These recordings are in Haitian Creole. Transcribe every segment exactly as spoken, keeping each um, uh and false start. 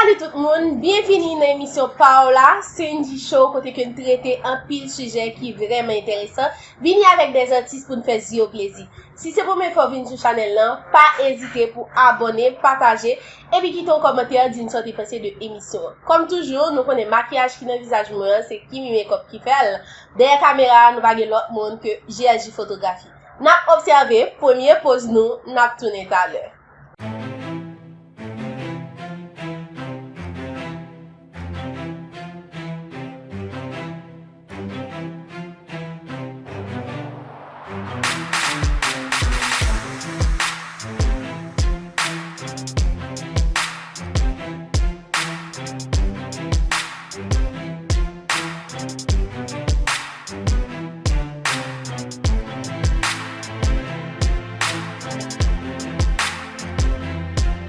Salut tout moun, byenvini nan emisyon pa w la, Sendy Show, kote ke n trete anpil sijè ki vrèman enteresan. Vini avèk de atis pou n fè zye w plezi. Si se premye fwa w vin sou chanèl lan, pa ezite pou abòne, pataje, epi kite yon kòmantè, di n sa w te panse de emisyon an. Kòm toujou, nou konnen makiyaj ki nan vizaj mwen an, se Kimi Makeup ki fè l. Dèyè kamera a, nou pa gen lòt moun ke G S J Fotografi. N ap obsève premye poz nou, n ap tounen talè.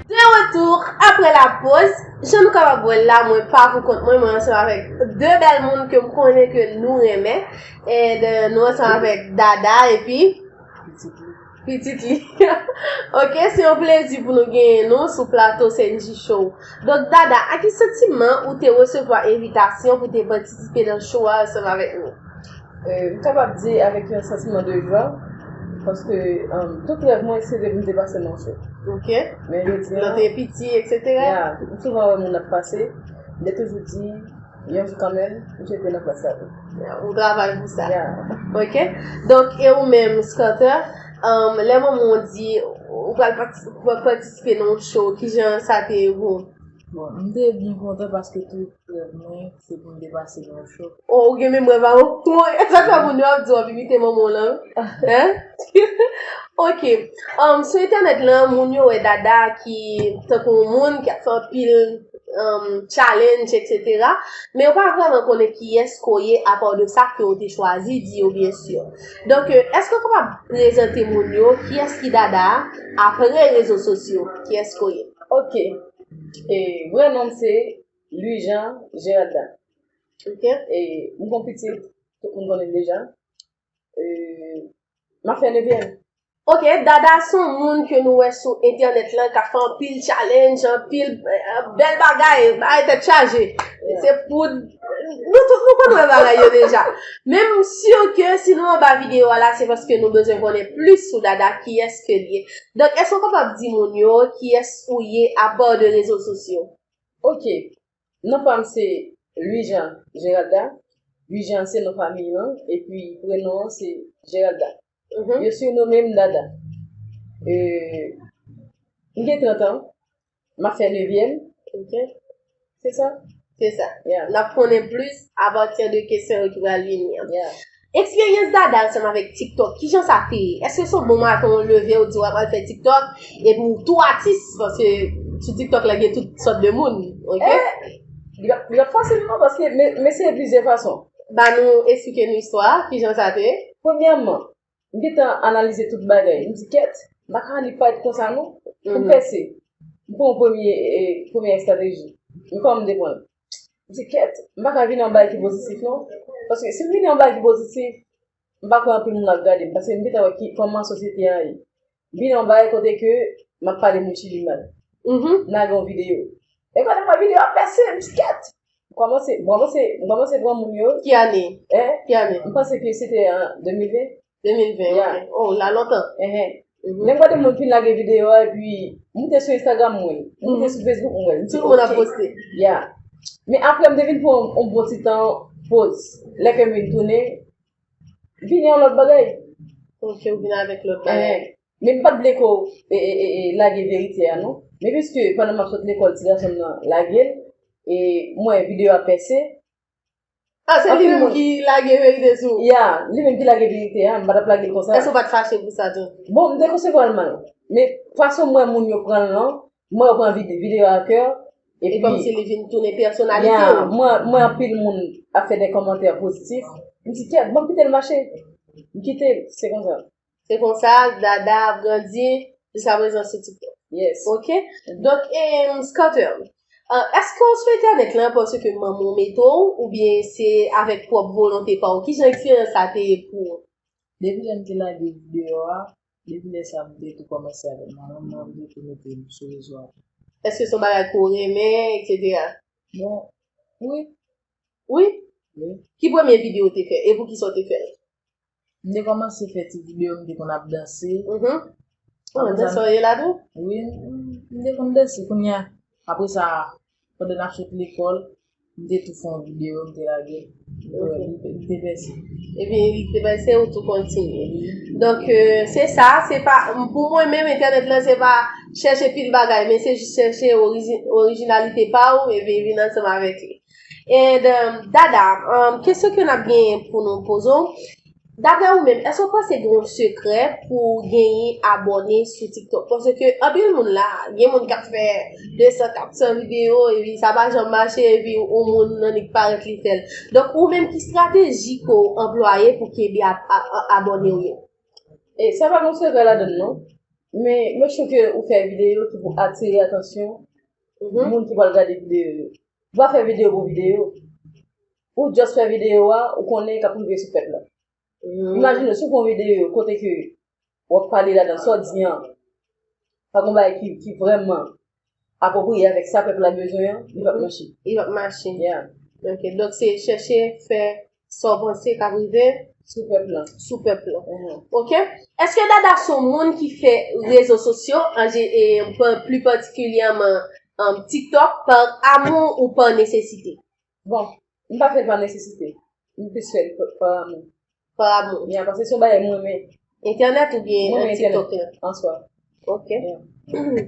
De retour après la pause. Jan nou kapab wè l la, mwen pa pou kont mwen, mwen ansanm avèk de bèl moun ke m konnen ke nou renmen. E de, nou ansanm avèk Dada epi pitit li. Ok, se yon plezi pou nou genyen nou sou plato Sendy Show. Donk, Dada, ak ki santiman ou te resevwa envitasyon pou te patisipe nan show a ansanm avèk nou? Euh, m kapab di avèk yon santiman de jwa, paske um, tout rèv mwen se te pou m te pase nan show. Ok. Men jodi Lè a, te piti, et cetera. yeah, m souvan wè moun ap pase, m te toujou di yon jou kanmenm, m swete nan plas sa tou. Ou travay pou sa. Yeah. Ok. Donk, e ou menm, Scanter, um, lè manman w di ou pral pati- pral patisipe nan yon show, kijan sa te ye pou ou? Bon, m te byen kontan paske tout rèv mwen se pou m te pase nan yon show. Oh, ou gen memwa pa ou? Mwen, e sa k fè moun yo ap di w ap imite manman w lan. Hein? Ok. Um, sou entènèt lan, moun yo wè Dada ki tankou yon moun ki ap fè anpil um, challenge, et cetera. Men yo pa vrèman konnen kiyès ke w ye, apa de sa ke w te chwazi di yo, byen si. Donk, euh, èske w kapab prezante moun yo kiyès ki Dada a, apre rezo sosyo, kiyès ke w ye? Ok. E, vrè non m se Louis Jean Geralda. Ok. E, m gon pitit, tout moun konnen l deja. E, m ap fè nevyèm. Ok, Dada se yon moun ke nou wè sou entènèt lan k ap fè anpil challenge, anpil euh, bèl bagay, bagay tèt chaje. Se pou nou tout nou konn wè bagay yo deja. Men m si ke si nou anba videyo a la, se paske nou bezwen konnen plis sou Dada, kiyès ke l ye. Donk, èske w kapab di moun yo kiyès ou ye apa de rezo sosyo? Ok. Non pa m se Louis Jean Geralda. Louis Jean se non fanmi lan, epi prenon an se Geralda. Mhm. Yo sirnome m Dada. Euh, m gen trant an, m ap fè nevyèm. Ok. Se sa? Se sa. Yeah. N ap konnen plis apati de kesyon yo ki pral vini an. Yeah. Eksperyans Dada ansanm avèk TikTok, kijan sa te ye? Èske se yon bon maten w leve, w di w ap al fè TikTok, epi w tou atis, paske sou TikTok la gen tout sòt de moun, ok? Li ap li ap fasil non, paske m eseye plizyè fason. Ba nou eksplike nou istwa a, kijan sa te ye? Premyèman, m gentan analize tout bagay. M di kèt, m pa ka annik parèt konsa non. Pou m pèse, m pran yon premye, eh, premyè estrateji. Men kòman m te pran l? M di kèt, m pa ka vini yon bagay ki pozitif non. Paske si m vini yon bagay ki pozitif, m pa kwè anpil moun ap gade m. Paske m gentan wè ki, kòman sosyete a ye. M vini yon bagay kote ke m ap pale moun Chili mal. M lage yon videyo. E kote m wè videyo a pèse, m di kèt. M kòmanse, m kòmanse, m kòmanse pran moun yo. Ki ane? Eh, Ki ane? M panse ke se te an de mil ven. De mil ven, Yeah. Ok. Oh, la lontan. Enhen. Lè m gade moun fin lage videyo a, epi m moute sou Instagram mwen, m moute sou Facebook mwen. M di, Tout moun ap "Ok." poste. Yeah. Men apre m te vin pran yon bon ti tan poz. Lè ke m vin tounen, vin yon lòt bagay. Ok, ou vin avèk lòt bagay. Enhen. Men m pa t vle ko e, e, e, e, lage verite a non. Men piske pandan m ap sot lekòl, ti gason m nan lage l, e m wè videyo a pèse, Ah, se li menm ki lage verite sou. Ya, li menm ki lage verite a, m pa t ap lage l konsa. Èske ou pa t fache pou sa tou? Bon, m te resevwa l mal. Men fason m wè moun yo pran l lan, m wè yo pran vide, videyo a kè. E kòmsi li vin tounen pèsonalite Ya, w. M wè, m wè anpil moun ap fè de kòmantè pozitif. M di, "Kèt, ban m kite l mache." M kite l, se konsa. Se konsa, Dada ap grandi, jiskaprezan sou TikTok. Yes. Ok? Donk, e, Scanter, e, èske w sou entènèt lan paske manman w mete w, oubyen se avèk pwòp volonte pa w? Kijan eksperyans sa te ye pou ou? Depi lè m te lage videyo a, depi lè sa m te tou kòmanse avèk manman m, manman m te tou mete m sou rezo a tou. Èske se yon bagay ke w renmen, etsetera? Bon, wi. Wi? Wi. Ki premye videyo w te fè e poukisa w te fè l? M te kòmanse fè ti videyo, m te konn ap danse. Mhm. Ou nan dansè w ye la tou? Wi, m te konn danse. Kounye a, apre sa, pandan n ap sot lekòl, m te tou fè yon videyo, m te lage. M te pèse. Epi li te pèse, ou tou kontinye. Donk, euh, se sa, se pa, pou mwen menm, entènèt lan, se pa chèche pil bagay, men se jis chèche oriji- orijinalite pa w, epi vin ansanm avèk li. And, um, Dada, um, kesyon ke n ap genyen pou nou poze w, daprè ou menm, èske w panse gen yon sekrè pou genyen abòne sou TikTok? Paske anpil moun la, gen moun k ap fè de san, kat san videyo, epi sa pa janm mache, epi yon moun annik parèt li fè l. Donk, ou menm, ki estrateji ke w anplwaye pou kenbe ab- a- a- abòne w yo? E sa pa gen sekrè ladan l non. Men make sure ke ou fè videyo ki pou atire atansyon Mhm. moun ki pral gade videyo yo. Ou pa fè videyo pou videyo. Ou just fè videyo a, ou konnen k ap rive sou pèp la. Imajine si w fè yon videyo kote ke w ap pale ladan sa w di an, pa gen bagay ki, ki vrèman apwopriye avèk sa pèp la bezwen an, li p ap mache. Li p ap mache. Yeah. Ok, donk se chèche fè sa w panse k ap rive Sou pèp la. sou pèp la. Mhm. Ok? Èske Dada se yon moun ki fè rezo sosyo, an je- e, pa- pli patikilyèman um, TikTok, pa amou ou pa nesesite? Bon, m pa fè l pa nesesite. M plis fè l pa, pa amou. Pa amou. Yeah, paske se yon bagay mwen renmen. Entènèt oubyen Mwen uh, renmen TikTok la? An swa. Ok. Yeah.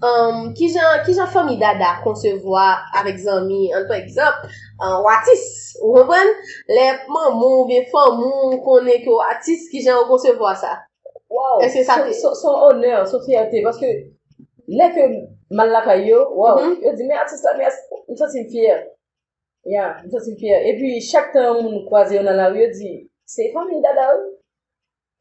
Um, kijan, kijan fanmi Dada konsevwa avèk zanmi, an pa egzanp, uh, w atis, ou konprann? Lè manman w oubyen fanmi w konnen ke w atis, kijan yo konsevwa sa? Wow. Èske sa te- Se se- se yon onè, se yon fyète, paske lè ke m al lakay yo, wow, Mhm. yo di, men atis la, men atis, m santi m fyè. Yeah, m santi m fyè. Epi chak tan yon moun kwaze yo nan lari, yo di, se fanmi Dada wi.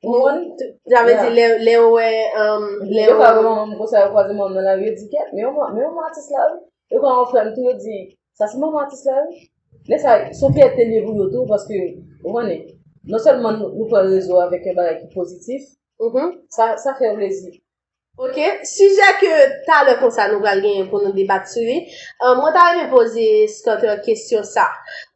Ou konprann? Sa vle Yeah. di lè, lè w wè, um, lè Yo ka w- wè manman m konsa, yo kwaze manman m nan lari, yo di, kèt, men yon manman, men yon manman atis la wi. Yo ka wè yon frè m tou, yo di, sa se manman atis la wi. Lè sa, se yon fyète li ye pou yo tou, paske, ou konnen, non sèlman nou, nou pran rezo avèk yon bagay ki pozitif, Mhm. sa, sa fè yo plezi. Ok, sijè ke talè konsa nou pral genyen pou nou debat sou li. Uh, mwen ta renmen poze Scott kesyon sa.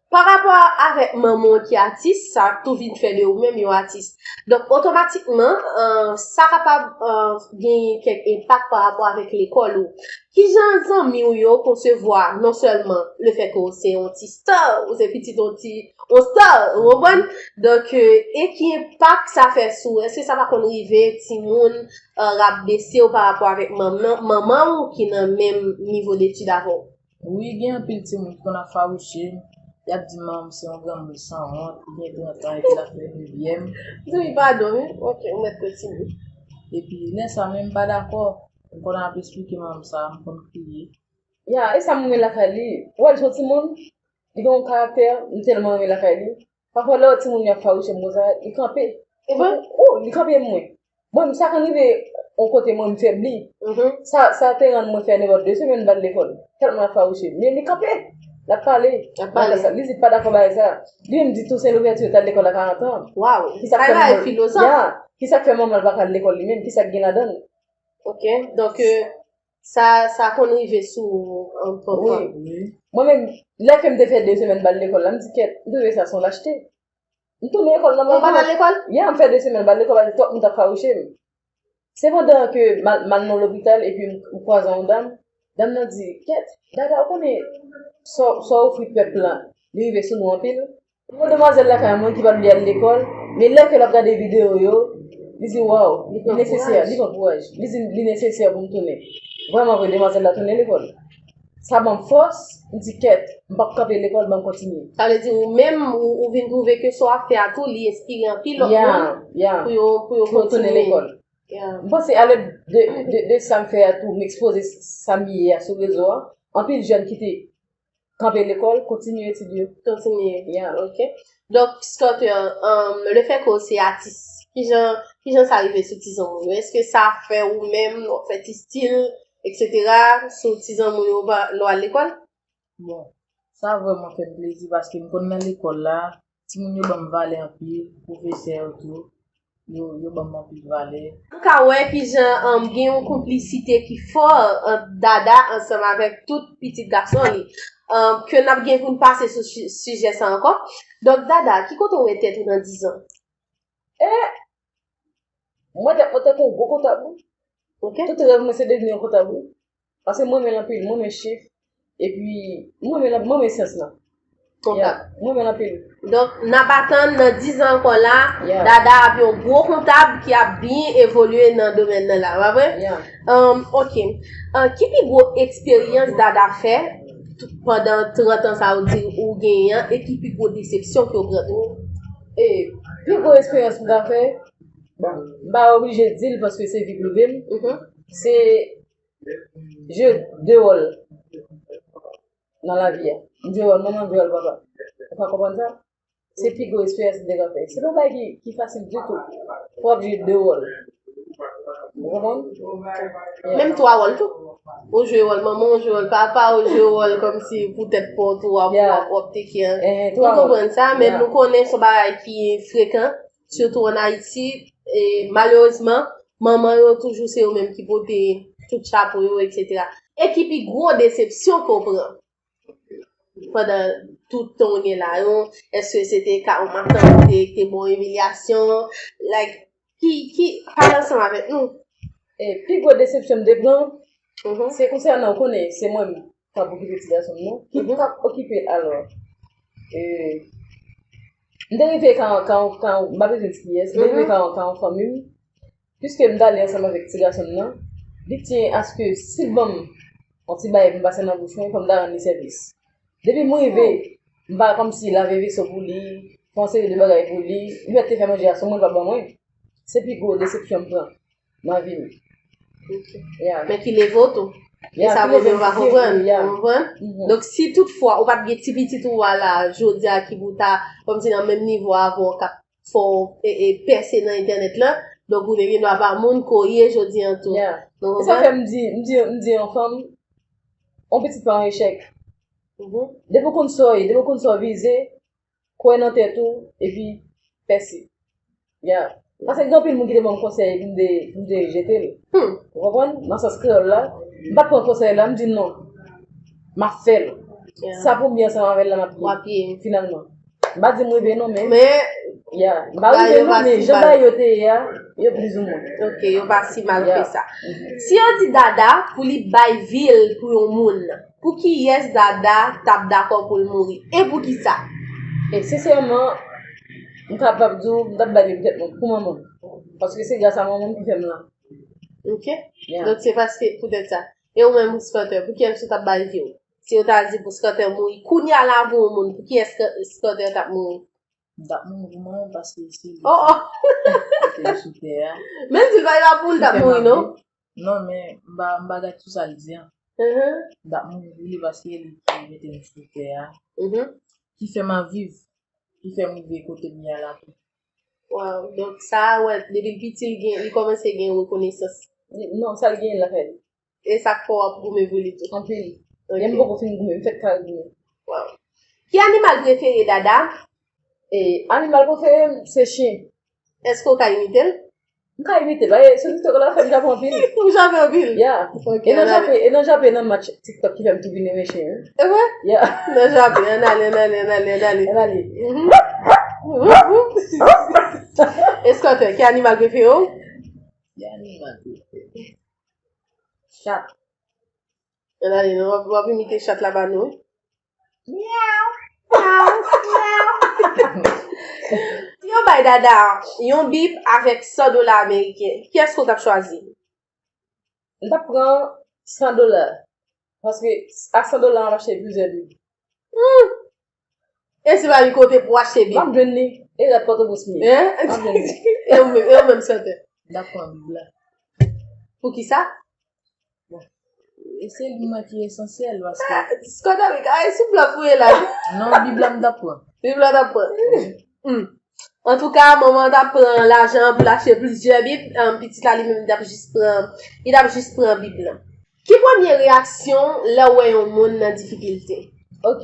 Pa rapò avèk manman w ki atis, sa tou vin fè de ou menm yon atis. Donk, otomatikman, uh, sa kapab uh, genyen kèk enpak pa rapò avèk lekòl ou. Kijan zanmi w yo konsevwa non sèlman le fè ke w se yon ti star, ou se pitit yon ti yon star, ou konprann? Donk, euh, e ki enpak sa fè sou ou? Èske sa pa konn rive timoun uh, rabese w pa rapò avèk manman, manman w ki nan menm nivo detid avè w? Wi, gen anpil timoun ki konn ap fawouche m. Y ap di manman m se yon granmoun sanwont, li gen trant an epi l ap fè nevyèm. Di wi, padon, wi. Ok, ou mèt kontinye. Epi lè sa menm m pa dakò, m konn ap esplike manman m sa, m konn kriye. Ya, e sa m renmen lakay li. Ou wè l se yon timoun, li gen yon karaktè, m tèlman renmen lakay li. Pafwa lè yon timoun y ap fawouche m konsa, li kanpe. E vre? Oh, li kanpe mwen. Bon, sa konn rive yon kote mwen m febli. Mhm. Sa, sa te rann mwen fè nenpòt de semèn m pa al lekòl. Tèlman l ap fawouche m. Men li kanpe. L ap pale. L ap pale. Li di l pa dakò bagay sa. Li menm di Toussaint Louverture t al lekòl a karant an. Waw, Ki sa k sa fè bagay manman- filozof. Ya, ki sa k fè manman l pa ka al lekòl li menm? Ki sa k gen ladan l? Ok, donk euh, sa, sa konn rive sou ou anpil fwa. Wi. Mwen menm, lè ke m te fè de semèn m pa al lekòl la, m di kèt, m twouve sa se yon lachte. M tounen lekòl Ou pa t al nòmalman. Lekòl? Ya, m fè de semèn m pa al lekòl, paske twòp moun t ap fawouche m. Se pandan ke m al, m al nan lopital epi m kwaze yon dam. Dam nan di, kèt, Dada, ou konnen sa w- sa w ofri pèp lan, li rive sou nou anpil. Yon demwazèl lakay mwen ki pa t vle al lekòl, men lè ke l ap gade videyo yo, li di, waw, li nesesè, li pran kouraj. Li di, li nesesè pou m tounen. Vrèman vre, demwazèl la tounen lekòl. Sa ban m fòs, m di, kèt, m p ap kanpe lekòl, ban m kontinye. Sa vle di ou menm, ou, ou vin twouve ke sa w ap fè a tou, li enspire anpil lòt Ya, moun ya. Pou yo, pou yo Pou yo tounen kontinye. Lekòl. Ya. M panse alèd de, de, de sa m fè a tou, m ekspoze sa m ye a sou rezo a, anpil jèn ki te kanpe lekòl, kontinye etid yo. Kontinye. Ya. Ok. Donk, Scott, euh, um, le fè ke w se atis, kijan, kijan sa rive sou ti zanmi w yo? Èske sa fè ou menm, w ap fè ti stil, etsetera, sou ti zanmi w yo pa- lè w al lekòl? Bon, sa vrèman fè m plezi paske m konn nan lekòl la, timoun yo ban m valè anpil, pwofesè yo tou. yo, yo ban m anpil valè. Nou ka wè kijan, um, gen yon konplisite ki fò ant Dada ansanm avèk tout pitit gason li. Um, ke n ap gen pou n pase sou si- sijè sa ankò. Donk, Dada, ki kote w wè tèt ou nan dizan? E, mwen, tèt mwen tankou yon gwo kontab, wi. Ok. Tout rèv mwen se devni yon kontab, wi. Paske mwen renmen l anpil, mwen renmen chif. Epi, mwen renmen l, mwen renmen syans lan. Kontab. Yeah, mwen renmen l anpil. Donk, n ap atann nan diz an ankò la, yeah, Dada ap yon gwo kontab ki ap byen evolye nan domèn nan la, pa vre? Yeah. Um, ok. Uh, ki pi gwo eksperyans Dada fè t- pandan trant an sa ou di ou genyen an, e ki pi gwo desepsyon ke w pran tou? E pi gwo eksperyans m ka fè, bon, m pa oblije di l paske se vi prive m. Mhm. Se jwe de wòl nan lavi a. M jwe wòl manman, m jwe wòl papa. Ou ka konprann sa? Se pi gwo eksperyans m te ka fè. Se pa yon bagay ki, ki fasil ditou pou w ap jwe de wòl. Ou konprann? Yeah. Menm twa wòl tou. Ou jwe wòl manman, ou jwe wòl papa, ou jwe wòl kòmsi pou tèt pa w tou, w ap, yeah, w ap, w ap teke. Eh, eh, twa wòl. Nou konprann sa, men, yeah, nou konnen se yon bagay ki frekan, sitou ann Ayiti, e malerezman, manman yo toujou se yo menm ki pote tout chapo yo, etsetera. E ki pi gwo desepsyon ke w pran pandan tout tan w gen la yo? Èske se te ka yon matant ki te, te ba w imilyasyon? Like, ki, ki, pale ansanm avèk nou. E pi gwo desepsyon m te pran, mhm, se konsènan, ou konnen, se mwen menm k ap okipe ti gason m nan, ki, mhm, k ap okipe l alò. E, m te rive ka, ka, ka, m pa bezwen di kiyès, m te rive, mhm, ka, ka yon fanmi m, piske m t ale ansanm avèk ti gason m nan, li tyen aske si l ban m yon ti bagay pou m pase nan bouch mwen, fò m ta rann li sèvis. Depi m rive, m pa kòmsi lave veso pou li, fè yon seri de bagay pou li, li mèt te fè manje a sou mwen, li pa ban mwen. Se pi gwo desepsyon m pran nan vi m. Ok. Yeah. Men ki leve w tou. E yeah, sa ki leve m tou, ki, yeah, ou pa konprann, ou konprann? Mhm. Donk, si toutfwa ou pa t gen ti pitit ou a la, jodi a ki pou ta, kòmsi nan menm nivo avè w, k ap fè w, e, e, pèse nan entènèt lan, donk ou te gen dwa pa moun ke w ye jodi a tou. Yeah. Nou konprann? E sa fè m di, m di, m di yon fanm, yon pitit pa yon echèk. Mhm. Depi w konn sa w ye, depi w konn sa w vize, kwè nan tèt ou, epi pèse. Yeah. Paske gen anpil moun ki te ban m konsèy pou m te, pou m te jete l. Hmm. Ou konprann? Nan sans kreyòl la, m pa t pran konsèy la, m di non. M ap fè l. Yeah. Sa pou m ye ansanm avè l la, m ap ye. W ap ye. Finalman. M pa di m rive non, men. Men, yeah. M pa rive non, men jan bagay yo te ye a, yo plizoumwen. Ok, yo pa si mal ke sa. Yeah. Mhm. Si yo di Dada pou li bay vi l pou yon moun, pou kiyès Dada t ap dakò pou l mouri? E poukisa? E sensèman, m kapab di w, m t ap bay li pou tèt mwen, pou manman m. Paske se gras a manman m ki fè m la. Ok. Yeah. Donk, se paske poutèt sa. E ou menm, Scooter, pou kiyès ou t ap bay vi w? Si yo ta di pou Scooter mouri kounye a la pou yon moun, pou kiyès Scooter t ap mouri? M t ap mouri pou manman m paske se li ki mete m sou tè a. Men di l pa gen pou l t ap mouri, non? Non, men m pa, m pa gad sou sa l di an. Mhm. M t ap mouri pou li paske li ki mete m sou tè a. Mhm. Ki fè m ap viv, ki fè m rive kote m ye a la tou. Waw, donk sa, wè, depi l piti, li gen, li kòmanse gen rekonesans. Non, sa l genyen lakay li. E sa k fè w ap goumen pou li tou? Anpil. Ok. Menm m poko fin goumen, m fèk ka goumen. Waw. Ki animal prefere Dada? E, animal prefere m, se chen. Èske w ka imite l? M ka imite l, paske sou TikTok la, fè m jape anpil. Ou jape anpil? Yeah. Ok, e nan jape, e nan jape nan match TikTok ki fè m tou vin renmen chen, wi. E vre? Yeah. Nan jape, ann ale, ann ale, ann ale, ann ale. Ann ale. Mhm. Scooter, ki animal prefere w? Ki animal prefere m? Chat. Ann ale, non, w ap, w ap imite chat la ba nou, wi. Myaw, myaw, myaw. Si yo bay Dada yon bib avèk san dola ameriken, kiyès ke w t ap chwazi? M t ap pran san dola. Paske ak san dola, m ap achte plizyè bib. Hmm. E si pa gen kote pou w achte bib? M ap jwenn li. E rat Pòtoprens m ye. Hein? M ap jwenn li. E ou menm, e ou menm, Scooter? M t ap pran bib la. Poukisa? Bon. E se li mwen ki esansyèl, paske... Ah, Scooter, wi, kare sou blan pou ye la. Non, bib la m t ap pran. Bib la w t ap pran. Wi. Hmm. Antouka, manman t ap pran lajan an pou l achte plizyè bib. Em, pitit la, li menm, li t ap jis pran, li t ap jis pran bib lan. Ki premye reyaksyon w lè w wè yon moun nan difikilte? Ok.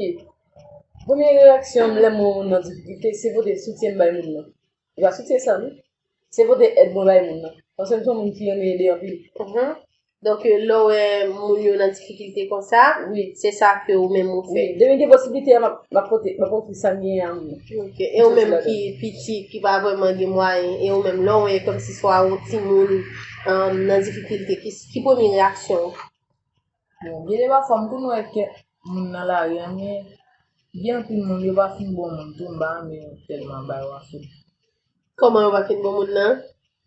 Premye reyaksyon m lè m wè yon moun nan difikilte, se pote soutyen m bay moun nan. Li pa soutyen sa, non. Se pote èd mwen bay moun nan. Paske m se yon moun ki renmen ede anpil. Mhm. Donk, euh, lè w wè moun yo nan difikilte konsa, Wi. Se sa ke ou menm ou Wi, fè. depi m gen posiblite a, m ap- m ap pote, m ap ofri sa m genyen a moun nan. Ok. E ou menm ki piti, ki pa vrèman gen mwayen, e ou menm lè w wè kòmsi swa yon timoun um, nan difikilte, ki, ki premye reyaksyon ou? Bon, gen de pafwa m konn wè kèk moun nan lari an, men gen anpil moun yo pa fin bon moun tou, m pa renmen tèlman ba yo afè. Kòman yo pa fin bon moun nan?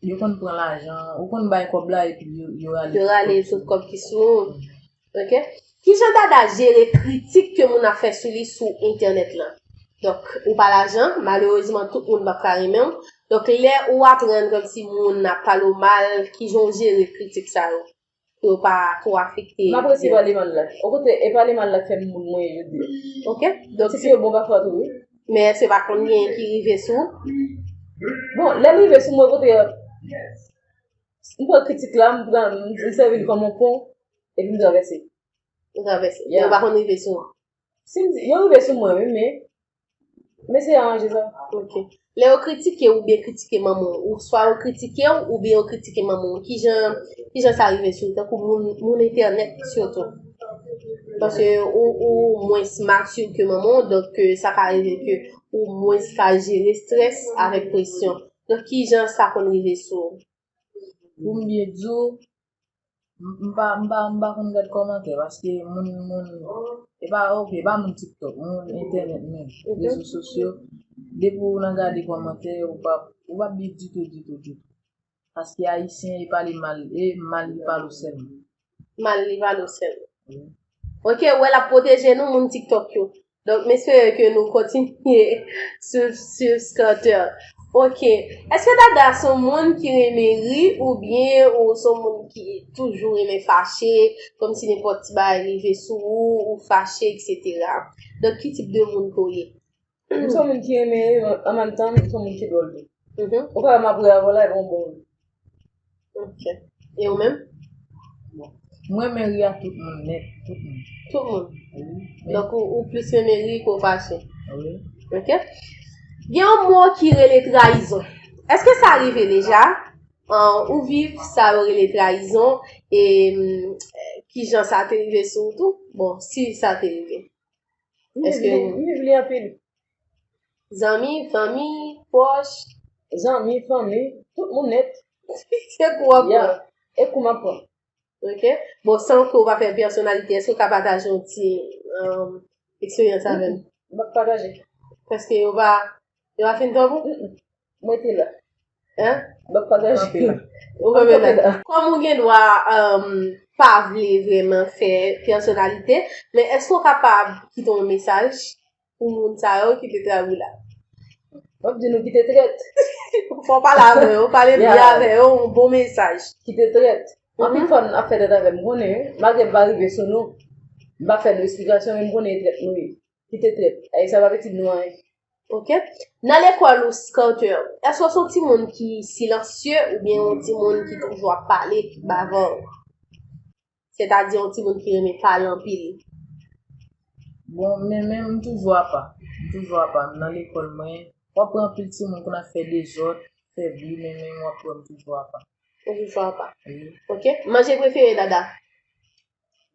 Yo konn pran lajan, ou konn bay kòb la epi yo, yo rale. Yo rale tout kòb ki sou ou. Ok? Kijan Dada jere kritik ke moun ap fè sou li sou entènèt lan? Donk, ou pa lajan, malerezman, tout moun p ap ka renmen w. Donk, lè ou aprann kòmsi moun ap pale w mal, kijan w jere kritik sa yo? Pou yo pa twò afekte. M apresye pale mal la. Okontrè, e pale mal la k fè m moun mwen ye jodi a. Ok? Donk, Ti fi yo bon pafwa tou, wi. Men èske pa konn gen ki rive sou ou? Bon, lè l rive sou mwen, okontrè, m pran kritik la, m pran, m sèvi l kòm yon pon, epi m travèse. Ou travèse. Yeah. Yo pa konn rive sou ou. Si m di, yo rive sou mwen, wi, men, men se aranje sa. Ok. Lè yo kritike ou byen kritike manman w, ou swa yo kritike w oubyen yo kritike manman w, kijan, kijan sa rive sou ou, tankou moun, moun entènèt sitou? Paske ou, ou mwens mati ke manman w, donk, euh, sa ka rive ke ou mwens ka jere strès avèk presyon. Donk, kijan sa konn rive sou ou? Pou m byen di w, m m pa, m pa, m pa konn gad kòmantè, paske moun, moun, e pa, ok, e pa moun TikTok, moun entènèt menm, Mhm. rezo sosyo, depi w nan gade kòmantè, ou p ap, ou p ap byen ditou, ditou, ditou. Paske ayisyen, e pale mal, e mal li pale w sèlman. Mal li pale w sèlman. Wi. Ok, w wè l ap pwoteje nou, moun TikTok yo. Donk, m espere ke nou kontinye swiv, swiv Scarter. Ok. Èske Dada se yon moun ki renmen ri oubyen ou se yon moun ki toujou renmen fache, kòmsi nenpòt ti bagay rive sou ou, ou fache, etsetera? Donk, ki tip de moun ke w ye? M se yon moun ki renmen ri, an menm tan, m se yon moun ki dwòl tou. Mhm. Ou ka wè m ap ri avè w la, epi w bon ri. Ok. E ou menm? M renmen ri a tout moun nèt, tout moun. Tout moun. Wi. Donk, ou, ou plis renmen ri ke w fache. Wi. Ok? Gen yon mo ki rele trayizon. Èske sa rive deja? An, ou viv sa yo rele trayizon? E mm, kijan sa te rive sou ou tou? Bon, si sa te rive. M viv Èske li, m viv li anpil. Zanmi, fanmi, pwòch? Zanmi, fanmi, tout moun nèt. Se kou w ap Ya, pran. E kou m ap pran. Ok? Bon, san ke w pa fè pèsonalite, èske w ka pataje yon ti um, eksperyans avè m? M ap pataje. Paske yo pa, yo pa fin fè pou? Mm-mm. Mwen te la. Hein? M ap pataje. Ou konprann la? Kòm ou gen dwa um, pa vle vrèman fè pèsonalite, men èske w kapab kite yon mesaj pou moun sa yo ki te trayè w la? M ap di nou kite trèt. Fò w pale avè yo, pale byen Ya. Avè yo, yon bon mesaj. Kite trèt. Anpil Mhm. fwa n ap fè tèt avè m, konnen, wi. Malgre m pa rive sou nou, m pa fè nou esplikasyon, men m konnen e trèt nou ye. Kite trèt. Ayisyen pa vle di nou anyen. Ok? Nan lekòl ou, Scarter, èske w se yon timoun ki silansye oubyen yon timoun ki toujou ap pale, ki bavò? Sètadi yon timoun ki renmen pale anpil. Bon, men men m toujou apa. M toujou apa. M nan lekòl mwen, w ap wè anpil timoun konn ap fè dezòd, fè bri, men men w ap wè m toujou apa. Ou toujou apa. Wi. Ok? Manje prefere Dada?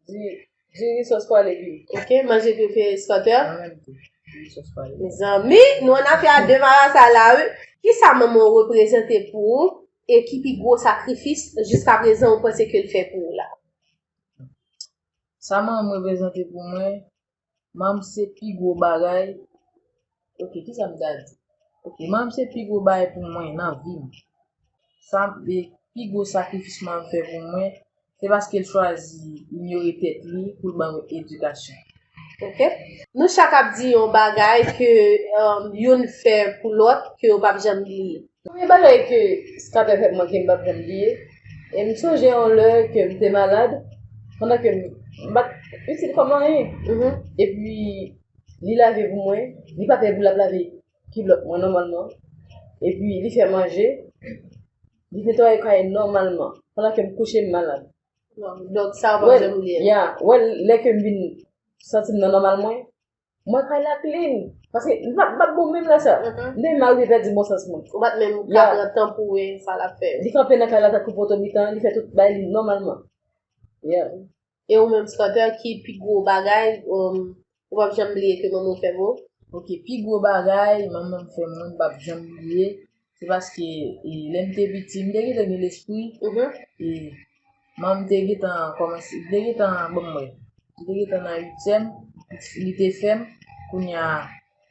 Diri, diri sòs pwale pi. Ok? Manje prefere Scarter? Mwen menm tou. Diri sòs pwale. Mezanmi, nou an afè a de marasa la, wi. Kisa manman w reprezante pou ou e ki pi gwo sakrifis jiska prezan ou panse ke l fè pou ou la? Sa manman m reprezante pou mwen, manman m se pi gwo bagay. Ok, kisa m ta di? Ok, manman m se pi gwo bagay pou mwen nan vi m. Sa e pi gwo sakrifis manman m fè pou mwen, se paske l chwazi inyore tèt li pou l ban mwen edikasyon. Ok? Nou chak ap di yon bagay ke um, youn fè pou lòt ke yo p ap janm bliye. Premye bagay ke Scarter fè pou mwen ke m p ap janm bliye, e m sonje yon lè ke m te malad, pandan ke m m pa t itil kòm anyen. Mhm. Epi, li lave pou mwen, li pa fè bri, l ap lave kilòt mwen nòmalman. Epi, li fè manje, li netwaye kay nòmalman, pandan ke m kouche m malad. Donk, sa w p ap janm bliye. Ya, wè, lè ke m vin santi m nan nòmal mwen, Mwen kay la clean. Paske m pa, m pa bon menm lè sa. M te mal rive pèdi bon sans mwen. Ou pa t menm ka pran tan pou wè sa l ap fè. Li kanpe nan kay la tankou poto mitan, li fè tout bagay li nòmalman. Yeah. E ou menm, Scooter, ki pi gwo bagay, um, ou p ap janm bliye ke manman w fè pou ou? Ok, pi gwo bagay manman m fè mwen, m p ap janm bliye, se paske, e, lè m te piti, m te gentan gen lespri, e, manman m te gentan kòmanse, m te gentan, bon, mwen, m te gentan nan uityèm, li te fè m, kounye a,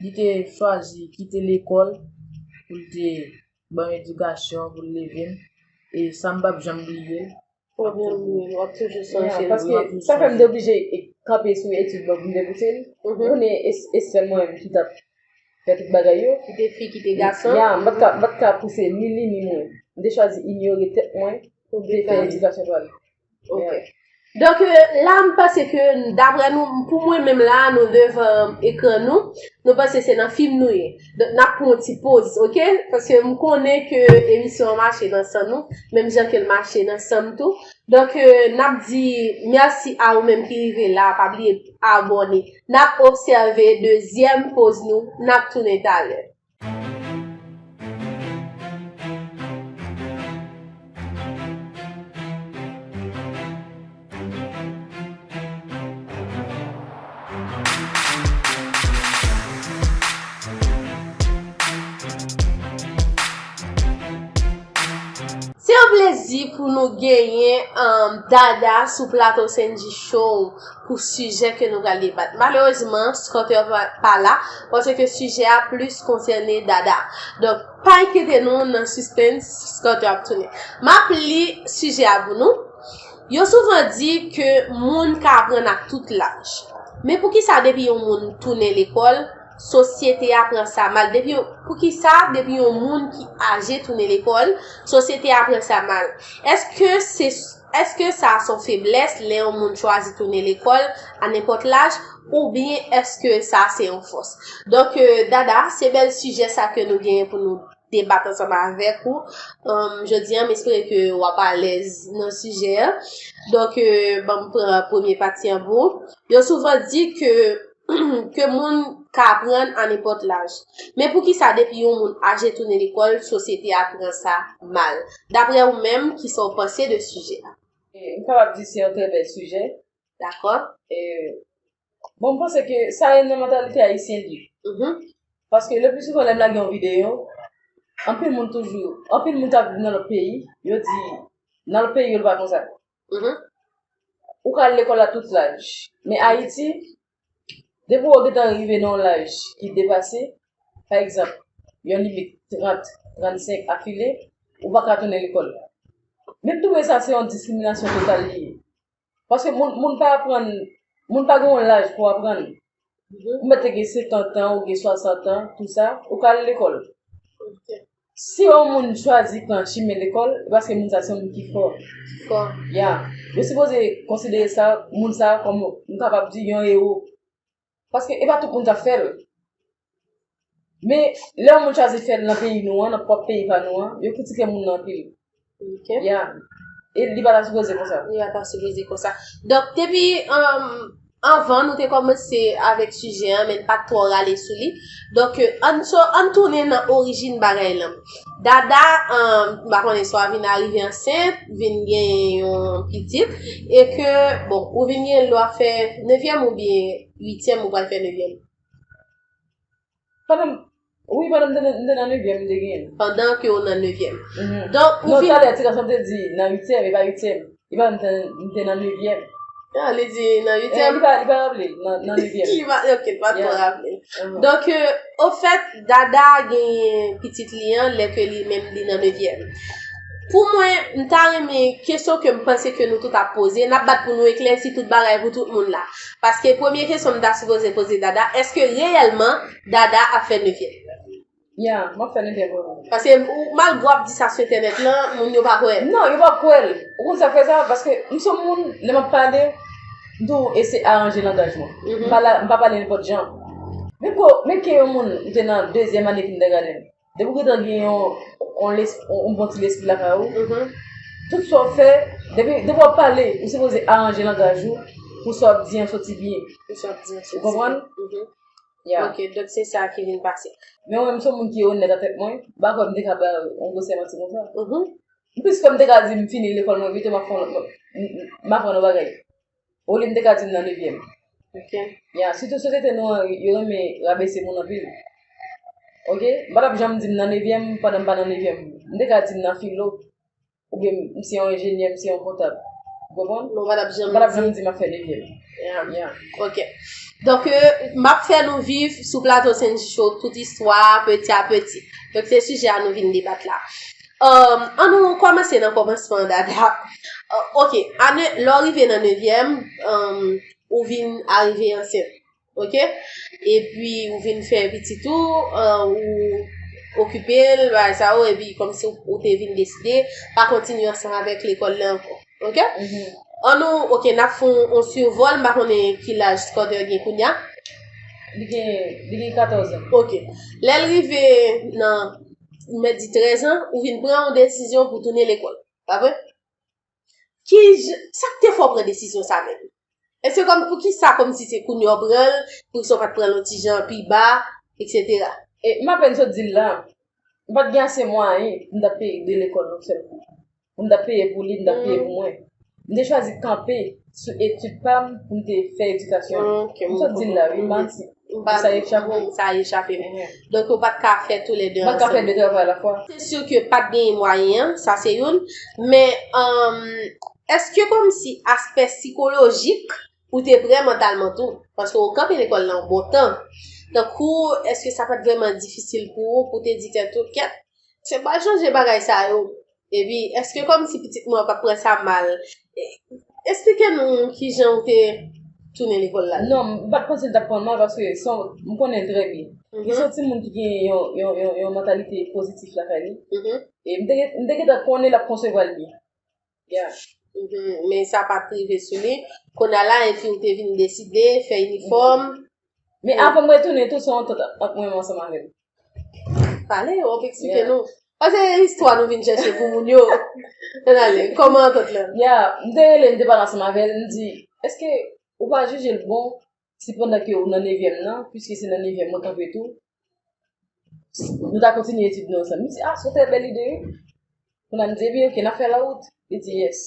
li te chwazi kite lekòl pou l te ban m edikasyon, pou l leve m, e sa m p ap janm bliye l. Ou p ap janm bliye l, w ap toujou sonje l, w ap toujou sonje l. Paske sa fè m te oblije kanpe sou etid mwen pou m te pouse l. Ou konnen, e, e sèl mwen menm ki t ap fè tout bagay yo. Ki te fi, ki te gason. Ya, m pa t ka, m pa t ka pouse ni li ni mwen. M te chwazi inyore tèt mwen pou m te fè edikasyon pa l. Ok. Donk, euh, la, m panse ke, daprè nou, pou mwen menm la, nou devan ekran nou, nou panse se nan fim nou ye. Donk, n ap pran yon ti poz, ok? Paske m konnen ke emisyon an mache nan san nou, menm jan ke l mache nan san m tou. Donk, euh, n ap di mèsi a ou menm ki rive la, pa bliye abòne. N ap obsève dezyèm poz nou, n ap tounen talè. Se yon plezi pou nou genyen, um, Dada sou plato Sendy Show pou sijè ke nou pral debat. Malerezman, Scooter pa, pa la, paske sijè a plis konsène Dada. Donk, pa enkyete nou nan sispens, Scooter ap tounen. M ap li sijè a pou nou. Yo souvan di ke moun ka aprann ak tout laj. Men poukisa depi yon moun tounen lekòl, sosyete a pran sa mal? Depi yon, poukisa depi yon moun ki aje tounen lekòl, sosyete a pran sa mal? Èske se, èske sa se yon feblès lè yon moun chwazi tounen lekòl a nenpòt laj, oubyen èske sa se yon fòs? Donk, euh, Dada, se bèl sijè sa ke nou genyen pou nou debat ansanm avèk ou. Um, jodi a, m espere ke w ap alèz nan sijè a. Donk, euh, ban m pran premye pati an pou ou. Yo souvan di ke, ke moun ka aprann a nenpòt laj. Men poukisa depi yon moun aje tounen lekòl, sosyete a pran sa mal? Daprè ou menm, kisa w panse de sijè a? E, m kapab di se yon trè bèl sijè. Dakò. E, bon, m panse ke sa e nan mantalite ayisyen li ye. Paske le pli souvan lè m lage yon videyo, anpil moun toujou, anpil moun k ap viv nan lòt peyi, yo di, nan lòt peyi yo l pa konsa. Ou ka al lekòl a tout laj. Men Ayiti, depi w gentan rive nan yon laj ki depase, pa egzanp, yon limit trant, trannsenk afile, ou pa ka tounen lekòl. Men m twouve sa se yon diskriminasyon total li ye. Paske moun, moun pa aprann, moun pa gen yon laj pou aprann. Ou mèt te gen senkant an, ou gen swasant an, tou sa, ou ka al lekòl. Si yon moun chwazi pran chimen lekòl, e paske moun sa se yon moun ki fò. Fò. Ya. Yo sipoze konsidere sa, moun sa kòm, nou kapab di, yon ewo. Paske e pa tout moun k ap fè l. Men, lè yon moun chwazi fè l nan peyi nou an, nan pwòp peyi pa nou an, yo kritike moun nan anpil. Ok. Ya. E li pa ta sipoze konsa. Li pa ta sipoze konsa. Donk, depi, um, anvan, nou te kòmanse avèk sijè an, men n pa t twò rale sou li. Donk, euh, ann so, ann tounen nan orijin bagay lan. Dada, um, m pa konnen, swa vin arive ansent, vin gen yon pitit, e ke, bon, ou vin gen lè w ap fè nevyèm oubyen uityèm, ou pral fè nevyèm. Pandan m, wi, pandan m te nan, m te nan nevyèm, m te genyen l. Pandan ke w nan nevyèm. Donk, ou vin. Non, talè, ti gason te di nan uityèm, e pa uityèm. E pa m te, m te nan nevyèm. Ah, li di nan uityèm. Eh, li pa, li pa raple, nan, nan nevyèm. Li pa, ok, li pa twò raple. Donk, euh, ofèt, Dada genyen pitit li an, lè ke li menm li nan nevyèm. Pou mwen, m ta renmen kesyon ke m panse ke nou tout ap poze, n ap bat pou nou eklèsi tout bagay pou tout moun la. Paske premye kesyon m ta sipoze poze Dada, èske reyèlman Dada ap fè nevyèm? Ya, m ap fè nevyèm vrèman. Paske ou, malgre w ap di sa sou entènèt lan, moun yo pa kwè. Non, yo p ap kwè l. Ou konn sa k fè sa? Paske m se yon moun, lè m ap pale, m toujou eseye aranje langaj mwen. M pa la, m pa pale nenpòt jan. Men ko, men ke yon moun, ou te nan dezyèm ane kindergarten. Depi w gentan gen yon, yon les-, yon, yon bon ti lespri lakay ou, tout sa w fè, depi, depi w ap pale, ou sipoze aranje langaj ou pou sa w ap di an soti byen. Pou sa w ap di an soti byen. Ou konprann? Yeah. Ok, donk se sa ki vin pase. Men mwen menm, se yon moun ki onèt ak tèt mwen, m pa kwè m te ka ba yon gwosè manti konsa. M plis kwè m te ka di m fini lekòl mwen pito, m ap fè yon lòt, m, m, m ap fè yon lòt bagay. Olye m te ka di m nan nevyèm. Ok. Ya, sitou sosyete nou an, yo renmen rabese moun anpil. Ok? M pa t ap janm di m nan nevyèm pandan m pa nan nevyèm. M te ka di m nan filo. Oubyen m se yon enjenyè, m se yon kontab. Ou konprann? Men w pa t ap janm di. M pa t ap janm di m ap fè nevyèm. Ya. Ya. Ok. Donk, euh, m ap fè nou viv sou plato Sendy Show tout istwa a peti a peti. Donk, se sijè a nou vin debat la. Euh, an nou kòmanse nan kòmansman, Dada. Euh, ok. Ane, lè w rive nan nevyèm, euh, ou vin arive ansent. Ok? Epi ou vin fè pitit ou, euh, ou okipe l, bagay sa yo, epi kòmsi ou, ou te vin deside pa kontinye ansanm avèk lekòl la ankò. Ok? An nou, ok, n ap fè yon, yon sivòl, m pa konnen ki laj Scooter gen kounye a. Li gen, li gen katòz an. Ok. Lè l rive nan, m mèt di trèz an, ou vin pran yon desizyon pou tounen lekòl. Pa vre? Ki j-, sa k te fè w pran desizyon sa menm? Èske kòm, poukisa kòmsi se kounye a w pran l, poukisa w pa t pran l yon ti jan pi ba, etsetera? E m apèn sot di l la, m pa t gen ase mwayen pou m t ap peye de lekòl yon sèl kou. Pou m t ap peye pou li, m t ap peye pou mwen. M te chwazi kanpe sou etid pa m pou m te fè edikasyon an. Ok, m sot di l la, wi, m pa manti. Sa echape m. Sa echape m. Donk, ou pa t ka fè toulède ansanm. M pa t ka fè de travay alafwa. Se si ke pa t genyen mwayen an, sa se youn. Men, um, èske kòmsi aspè sikolojik ou te prè mantalman tou? Paske ou kanpe lekòl la yon bon tan. Tankou, èske sa pa t vrèman difisil pou ou, pou te di tèt ou, kèt, se pa chanje bagay sa yo? Epi, èske kòmsi pitit mwen p ap pran sa mal? E, eksplike nou kijan ou te tounen lekòl la. Non, m pa t panse l t ap pran mal paske son, m konnen l trè byen. Li se yon timoun ki gen yon, yon, yon, yon mantalite pozitif lakay li. E m te, m te gentan konnen l ap konsevwa l byen. Yeah. Men sa pa t rive sou li. Kounye a la, epi ou te vin deside fè inifòm. Men avan m retounen tou, se yon antant ant mwen menm ansanm avè l. Pale, w ap eksplike nou. Paske istwa nou vin chèche pou moun yo. Ann ale, kòman antant lan? Ya, m te rele l, m te pale ansanm avè l, m di, èske ou pa jije l bon si pandan ke ou nan nevyèm nan, piske se nan nevyèm mwen kanpe tou, nou ta kontinye etid nou ansanm? Li di, ah, se yon trè bèl ide, wi. Kounye a m di, ebyen, ok, n ap fè lawout. Li di, yes.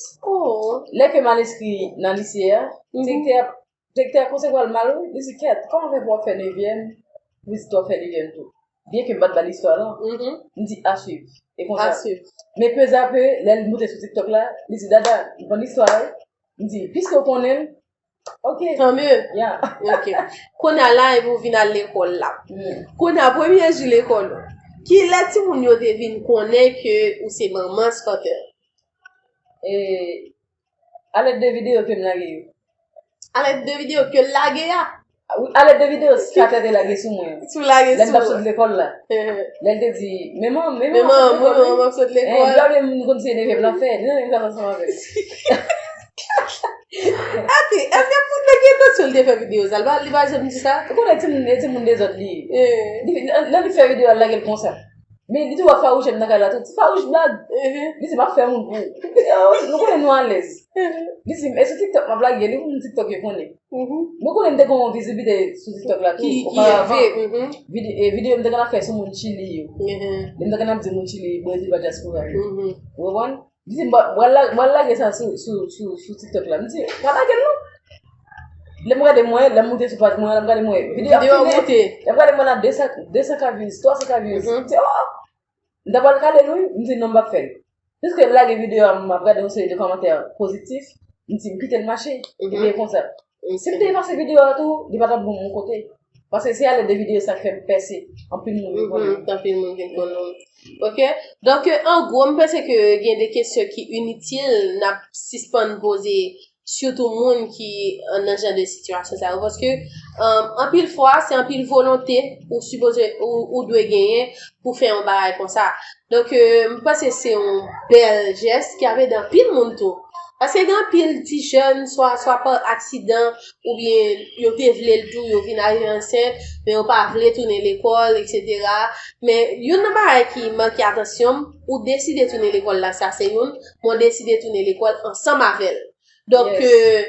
Lè ke m al enskri nan lise a, direktè a Direktè a konsevwa l mal, wi. Li di, kèt, kòman fè pou w ap fè nevyèm, pitit ou ap fè nevyèm tou? Byen ke m pa t ba l istwa lan. M di, a swiv. E konsa. Men pezapè, lè l moute sou TikTok la, li di, Dada, m konn istwa a, wi. M di, piske w konnen l, ok. Tan mye. Ya. Ok. Kounye a la, epi w vin al lekòl la. Kounye a, premye jou lekòl ou. Kilè timoun yo te vin konnen ke ou se manman Scooter? E, alèt de videyo ke m lage yo. Alèt de videyo ke l lage a? Wi, alèt de videyo Scooter te lage sou mwen. Sou lage sou mwen. Lè m t ap sot lekòl la. Lè l te di, men manman, men manman, manman, manman, m ap sot lekòl. Li pa vle moun konn se nevyèm l ap fè. Li nan nevyèm ansanm avè l. Ate, èske pou nèg entansyon l te fè videyo sa? Li pa, li pa janm di sa? Ou konnen timoun, e timoun dezòd li ye. Li, lè, lè li fè videyo a, l lage l konsa. Men li tou ap fawouche m nan kay la tou. Ti fawouch blag. Li di, m ap fè moun pou ou. Nou konnen nou alèz. Li di, e sou TikTok m ap lage, li moun TikTok yo konnen. Mwen konnen m te gen yon vizibilite sou TikTok la tou, oparavan. Vide-, e, videyo m te konn ap fè sou moun Chili yo. Lè m te konn ap di moun Chili, Brezil pa dyaspora yo. Ou konprann? Li di, m pral, m pral la-, m pral lage sa sou, sou, sou, sou TikTok la. M di, pa lage l non. Lè m gade mwen, lè m moute sou paj mwen, lè m gade mwen, videyo ap fini. Lè m gade mwen la de san, de san ka views, twa san ka views. M di, oh! M ta pral kale l wi, m di non, m p ap fè l. Piske m lage videyo a, m ap gade yon seri de kòmantè pozitif, m di m kite l mache, epi e konsa. Si m te efase videyo a tou, li pa t ap bon yon kote. Paske se alèt de videyo sa k fè m pèse. Anpil moun vin konnen m. Anpil moun vin konnen w. Ok. Donk, an gwo, m panse ke gen de kesyon ki initil, n ap sispann poze, sitou moun ki, euh, nan jan de sitiyasyon sa yo. Paske, euh, anpil fwa, se anpil volonte ou sipoze, ou, ou dwe genyen pou fè yon bagay konsa. Donk, euh, m panse se yon bèl jès ki ap ede anpil moun tou. Paske gen anpil ti jèn, swa, swa pa aksidan, oubyen yo te vle l tou, yo vin arive ansent, men yo pa vle tounen lekòl, etsetera. Men youn nan bagay ki manke atansyon m, ou deside tounen lekòl la, sa se youn, men w deside tounen lekòl ansanm avè l. Donk, euh,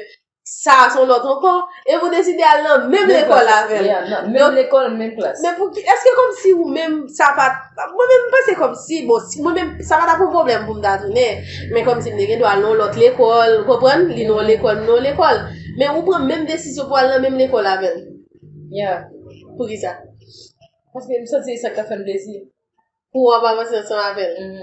sa se yon lòt ankò, epi w deside al nan menm lekòl avè l. Menm lekòl, menm klas. Men pou ki, èske kòmsi ou menm, sa pa, mwen menm, m panse kòmsi, bon, si mwen menm, sa pa t ap yon pwoblèm pou m ta tounen, men kòmsi m te gen dwa al nan yon lòt lekòl, ou konprann? Li nan yon lekòl, m nan yon lekòl. Men ou pran menm desizyon pou al nan menm lekòl avè l. Yeah. Poukisa? Paske m santi se sa k ta fè m plezi. Pou w ap avanse ansanm avè l.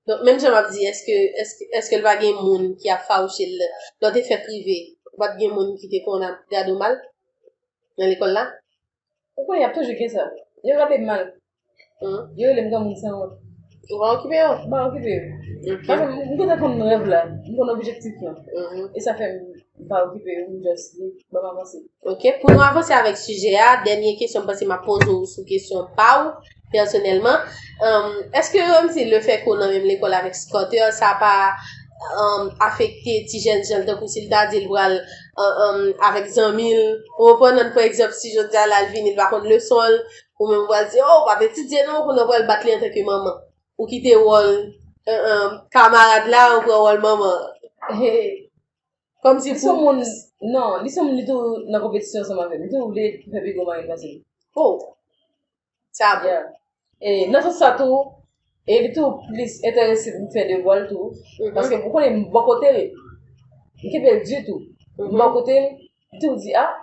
Donk, menm jan m ap di, èske, èske, èske l pa gen moun ki ap fawouche l? Lè w te fèk rive, ou pa t gen moun ki te konn ap gade w mal nan lekòl la? Ou konnen, y ap toujou gen sa. Yo rele m mal. Yo rele m granmoun sanwont. Ou pa okipe yo? M pa okipe yo. Paske m gentan konn rèv la, m konn objektif lan. E sa fè m pa okipe yo, m just di, ban m avanse. Ok, pou nou avanse avèk sijè a, dènye kesyon m panse m ap poze w sou kesyon pa w, pèsonèlman. Èske kòmsi lefètke w nan menm lekòl avèk Scotter, sa pa afekte ti jèn jan l, tankou si l ta di l pral avèk zanmi l, ou konprann, pa egzanp, si jodi a la l vini, l pa konn leson l, ou menm ou pral di, oh, ou p ap etidye non, kounye a w pral bat li antanke manman. Ou kite wòl kamarad la, ou pran wòl manman. Kòmsi pou. Non, li se yon moun, li tou nan konpetisyon ansanm avè m. Li tou vle fè pi gwo mwayen pase m. Oh. Sa bon. E nan sans sa tou, e li tou plis enterese pou m fè devwa l tou. Paske ou konnen m bò kote l. M kenbe l di tou. M bò kote l, li tou di, ah,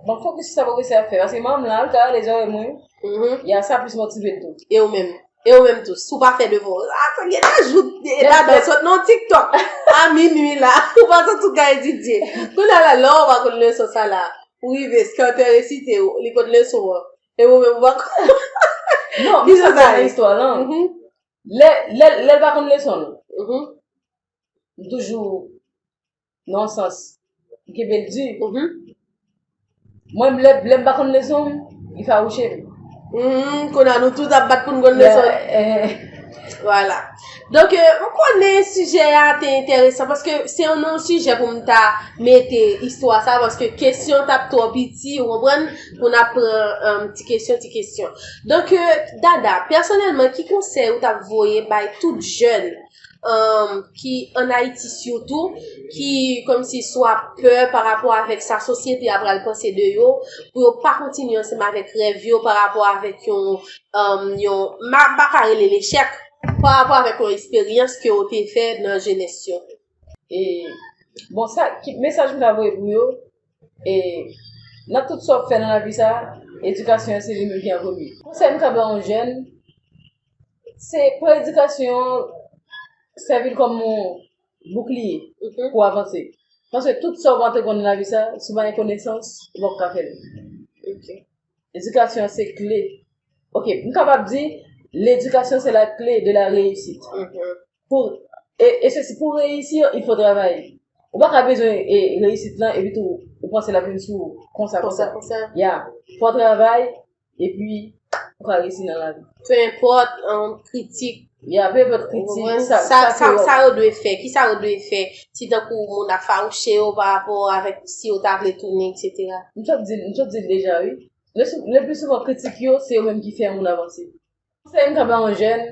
bon, fokis sou sa pwofesè ap fè. Paske manman m lan, li ka rele zòrèy mwen. Ya, sa plis motive l tou. E ou menm? E ou menm tou, si w pa fè devwa w, a, sa gen nan jou, e ladan sot nan TikTok a minui la, ou pa santi w ka etidye. Kounye a la, lè w pa konn leson sa la, ou rive, Scotter resite, li konn leson an, e ou menm ou pa konn. Non, men sa nan istwa lan. Lè, lè, lè l pa konn leson l, m toujou nan yon sans, m kenbe l di. Mwen, lè, lè m pa konn leson m, li fawouche m. Kounye a nou tout ap bat pou n konn leson. Vwala. Donk, m konnen sijè a te enteresan paske se yon non sijè pou m ta mete istwa sa paske kesyon t ap twò piti, ou konprann, pou n ap pran ti kesyon, ti kesyon. Donk, Dada, pèsonèlman, ki konsèy ou t ap voye bay tout jèn ki ann Ayiti sitou, ki kòmsi swa pè pa rapò avèk sa sosyete a pral panse de yo, pou yo pa kontinye ansanm avèk rèv yo pa rapò avèk yon, yon, m pa ka rele l echèk, pa rapò avèk yon eksperyans ke yo te fè nan jenès yo. E, bon, sa, ki, mesaj m ta voye pou yo, e, nan tout sa w ap fè nan lavi sa, edikasyon an se li menm ki an premye. Konsèy m ka ba yon jèn, se pran edikasyon an, sèvi l kòm yon boukliye pou w avanse. Paske tout sa w pa antre konn nan lavi sa, si w pa gen konesans, ou p ap ka fè l. Edikasyon an se kle. Ok, m kapab di, l'éducation c'est la clé de la réussite. Pou, e, e se si pou reyisi, il faut travailler. Ou pa ka bezwen e, reyisit lan, epi tou, ou panse l ap vin sou ou, konsa, konsa. Ya, fò w travay, epi ou ka reyisi nan lavi. Pe enpòt kritik. Ya, pe enpòt kritik, sa, sa, sa yo dwe fè, kisa yo dwe fè, si tankou moun ap fawouche yo pa rapò avèk si yo ta vle tounen, etsetera. M t ap di, m t ap di l deja, wi. Le, le pli souvan, kritik yo, se yo menm ki fè yon moun avanse. Konsèy m ka ba yon jèn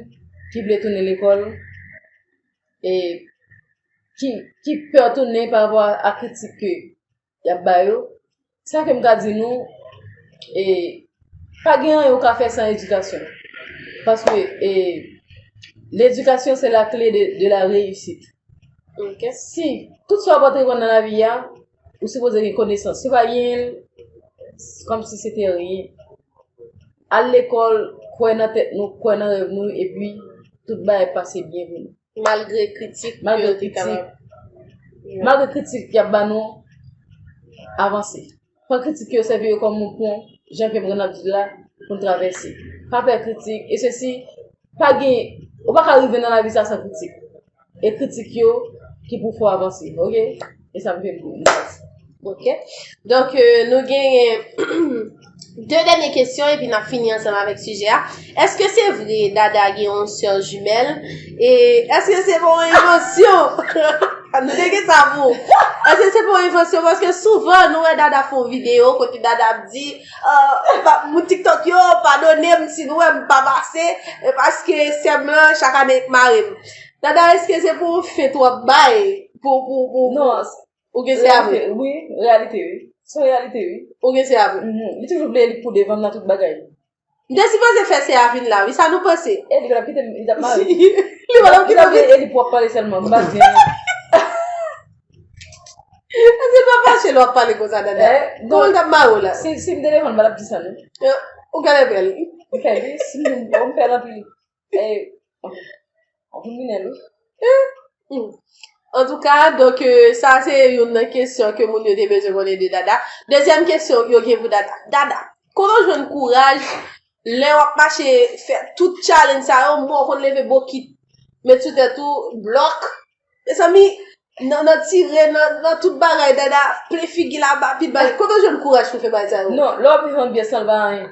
ki vle tounen lekòl, e ki, ki pè tounen pa rapò a kritik ke y ap ba yo, sa ke m ka di nou, e pa gen anyen ou ka fè san edikasyon. Paske e, l'éducation c'est la clé de, de la réussite. Si tout sa w ap antreprann nan lavi a, ou sipoze gen konesans. Si w pa gen l, kòmsi se te anyen. Al lekòl, kwè nan tèt nou, kwè nan rèv nou, epi tout bagay pase byen pou nou. Malgre kritik. Malgre kritik. Malgre kritik y ap ba nou, avanse. Pran kritik yo, sèvi yo kòm yon pon, jan ke m konn ap di la, pou n travèse. Pa pè kritik, e sesi, pa gen, ou pa ka rive nan lavi sa san kritik. E kritik yo ki pou fè w avanse, ok? E sa m fè pou m. Ok. Donk, nou genyen de dènye kesyon epi n ap fini ansanm avèk sijè a. Èske se vre Dada gen yon sè jimèl? E èske se pa yon envansyon? Nou te gen sa pou. Èske se pa yon envansyon? Paske souvan, nou wè Dada fè yon videyo kote Dada ap di, moun TikTok yo, padone m si nou wè m pa pase, paske sè m lan chak ane mare m. Dada, èske se pou yon fent w ap bay? Pou, pou, pou, non, Ou gen se avre? Wi, reyalite, wi. Se yon reyalite, wi. Ou gen se avre? Mhm. Li toujou vle li pou devan m nan tout bagay. M te sipoze fè se avin la, wi. Sa nou panse? E li pa t ap kite m, li t ap mare m. Li pa t ap kite m. E li pou ap pale sèlman, m pa di anyen. Èske l pa fache lè w ap pale konsa, Dada? Eh, kòman l t ap mare w la? Si, si m te devan l, m pa t ap di sa, non. Eh, ou genlè pè l. M pè l, wi. Si m, m pè l anpil. Eh, anpil, anpil, wi. Antouka, donk, euh, sa se youn nan kesyon ke moun yo te bezwen konnen de Dada. Dezyèm kesyon yo gen pou Dada. Dada, kote w jwenn kouraj lè w ap mache fè tout challenge sa yo, mwen w konn leve bokit, met sou tèt ou, blòk. Mezanmi, nan, nan tire, nan, nan tout bagay, Dada, plen figi l aba, pit bagay. Kote w jwenn kouraj pou fè bagay sa yo? Non, lè w ap viv anbyans lan, l pa anyen.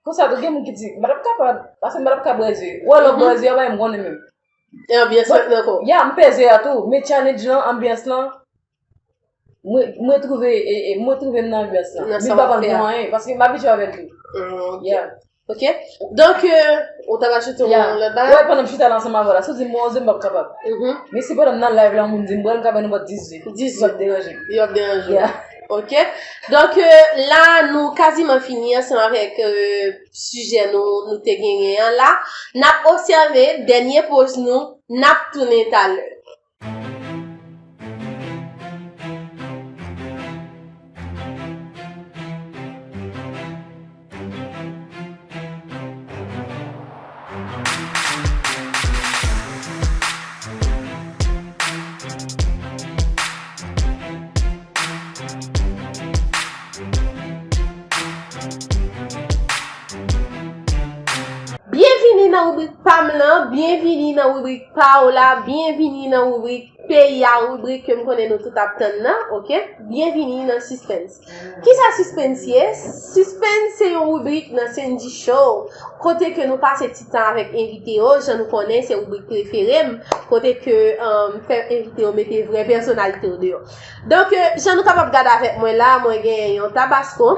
Konsa tou, gen moun ki di, "M pa t ap kapab, paske m pa t ap ka bwè ze." Ou wè lè w bwè ze a, w pa menm konnen menm. E anbyans lan nan kò w. Ya, m pè ze a tou, men challenge lan, anbyans lan, mwen, mwen twouve, e, e, mwen twouve m nan anbyans lan. Men m pa konn pou anyen, paske m abitye avè l tou. Mm, ok. Ya. Ok. Donk, euh, ou t ap ajoute yon lòt bagay? Wè, pandan m chita la ansanm avè w la, si w di m mwen oze, m p ap kapab. Mhm. Men si pandan m nan live la, yon moun di m bwè, m ka bwè nenpòt dis ze. Dis ze. Yo ap deranje w. Yo ap deranje w. Ya. Ok. Donk, euh, la, nou kaziman fini ansanm avèk, euh, sijè nou, nou te genyen an la. N ap obsève dènye poz nou, n ap tounen talè. Byenvini nan ribrik pa m lan, byenvini nan ribrik pa w la, byenvini nan ribrik peyi a, ribrik ke m konnen nou tout ap tann nan, ok? Byenvini nan Sispens. Kisa Sispens ye? Sispens se yon ribrik nan Sendy Show, kote ke nou pase ti tan avèk envite yo, jan nou konnen se ribrik prefere m, kote ke, um, fè envite yo mete vrè pèsonalite yo deyò. Donk, euh, jan nou kapab gade avèk mwen la, mwen gen yon tabasko.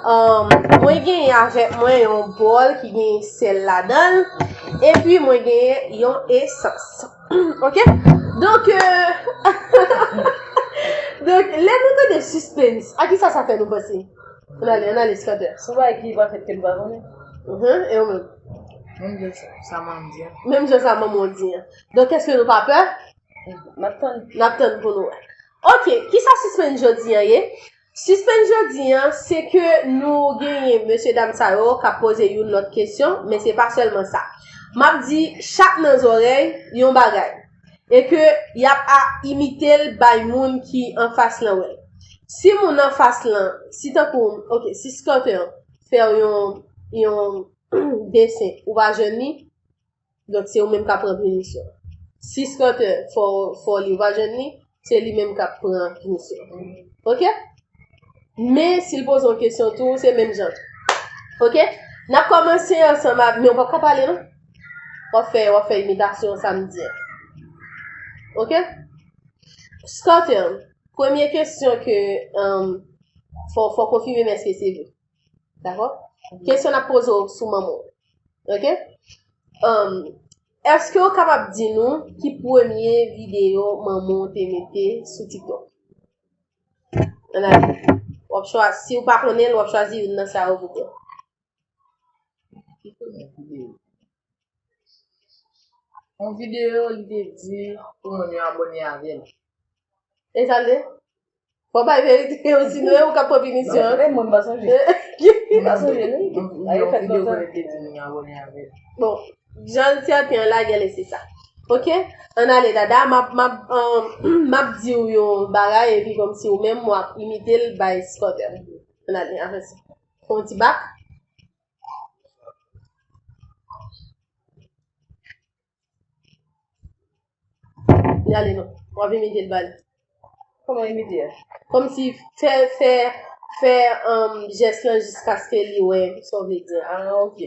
Um, mwen gen avèk mwen yon bòl ki gen sèl ladan l. Epi mwen gen yon esans. Ok? Donk, euh, donk, lè nou tande Sispens, a kisa sa fè nou panse? Ann ale, ann ale, Scanter. Se yon bagay ki pa fèt ke nou pa konnen. Mhm, e ou menm? Menm jan sa manman di an. Menm jan sa manman w di an. Donk, èske nou pa pè? N ap tann. N ap tann pou nou wè. Ok, kisa Sispens jodi an ye? Sispens jodi an, se ke nou genyen mesye dam sa yo k ap poze youn lòt kesyon, men se pa sèlman sa. M ap di chak nan zòrèy yon bagay. E ke y ap a imite l bay moun ki anfas lan wè l. Si moun anfas lan, si tankou, ok, si Scanter fè w yon, yon desen, ou pa jwenn li, donk se ou menm k ap pran pinisyon. Si Scanter fè w, fè w li, ou pa jwenn li, se li menm k ap pran pinisyon. Ok? Men si l poze yon kesyon tou, se menm jan tou. Ok? N ap kòmanse ansanm ak, men w p ap ka pale non. W ap fè, w ap fè imitasyon sa m di an. Ok? Scanter, premye kesyon ke, um, fò, fò konfime m èske se vre. Dakò? Kesyon n ap poze w sou manman w. Ok? Um, èske w kapab di nou ki premye videyo manman w te mete sou TikTok? Ann ale. W ap chwa-, si w pa konnen l, w ap chwazi youn nan sa yo pou pran. Yon videyo, li te di pou moun yo abòne avè l. E sa l te? Fò w bay verite yo, sinon e ou k ap pran pinisyon. Non, e mwen m pa sonje. M pa sonje, non. Yon videyo kote l te di moun yo abòne avè l. Bon, jan l sèten an, lage l e se sa. Ok? Ann ale, Dada, m ap, m ap, um, m ap di w yon bagay, epi kòmsi ou menm w ap imite l bay Scanter. Ann ale, avanse. Fè yon ti bak. Li ale non. W ap imite l ba li. Kòman imite a? Kòmsi fè, fè, fè, um, jès lan jiskaske li wè sa w vle di an. Ah, ok.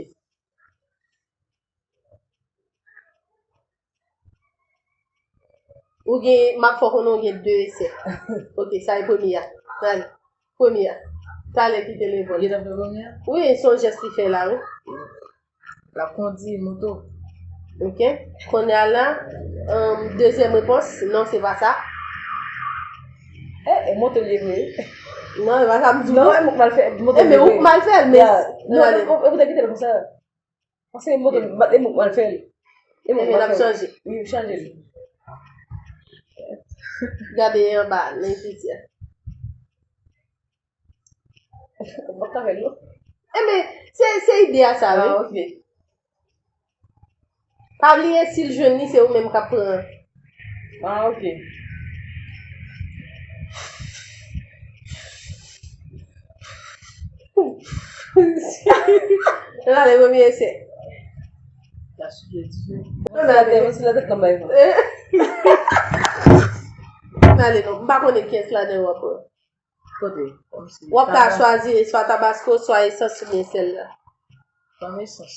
Ou gen, m ap fè w konnen ou gen de esè. Ok, sa e premye a. Ann ale. Premye a. Talè kite levann. Li t ap fè premye a? Wi, se yon jès li fè la, wi. L ap kondi moto. Ok. Kounye a la, um, dezyèm repons, non, se pa sa. E, e moto l ye vre. Non, e pa sa m di w. Non, e moto l mal fè. Moto l ye vre. E, men ou k mal fè l, men. Non, e, e, ou te kite l konsa. Paske moto l, e moto l mal fè l. E moto l mal fè l. Wi, chanje l. Gade anba, nan ekriti a. Mwen ka fè l non. Enben, se, se ide a sa, wi. Ah, ok. Pa bliye, si l jwenn li, se ou menm k ap pran. Ah, ok. Ann ale, premye esè. Ann ale. Ann ale non, m pa konnen kiyès ladan yo w ap pran. Kote? Kòmsi w ap ka chwazi swa tabasko, swa esans oubyen sèl la. Ban m esans.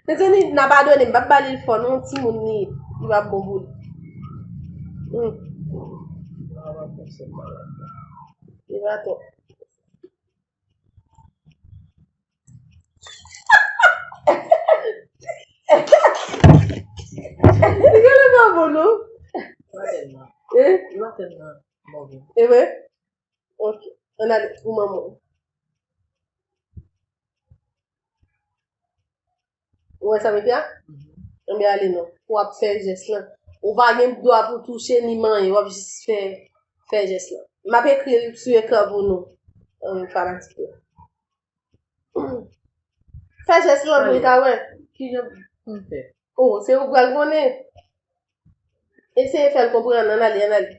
Mezanmi, n ap adone, m p ap ba li l fò non, timoun li, li p ap bon pou li. Hmm. Li pa twòp. Li genlè pa bon non. Pa tèlman. Eh? Li pa tèlman move. E vre? Ok. Ann ale pou manman w. Ou wè sa m ekri a? Mhm. Enben ale non. W ap fè jès lan. Ou pa gen dwa pou touche ni manyen. W ap jis fè, fè jès lan. M ap ekri l sou ekran pou nou, eh, fanatik yo. Fè jès lan pou l ka wè. Kijan pou m fè? Oh, se ou k pral konnen. Eseye fè l konprann, ann ale, ann ale.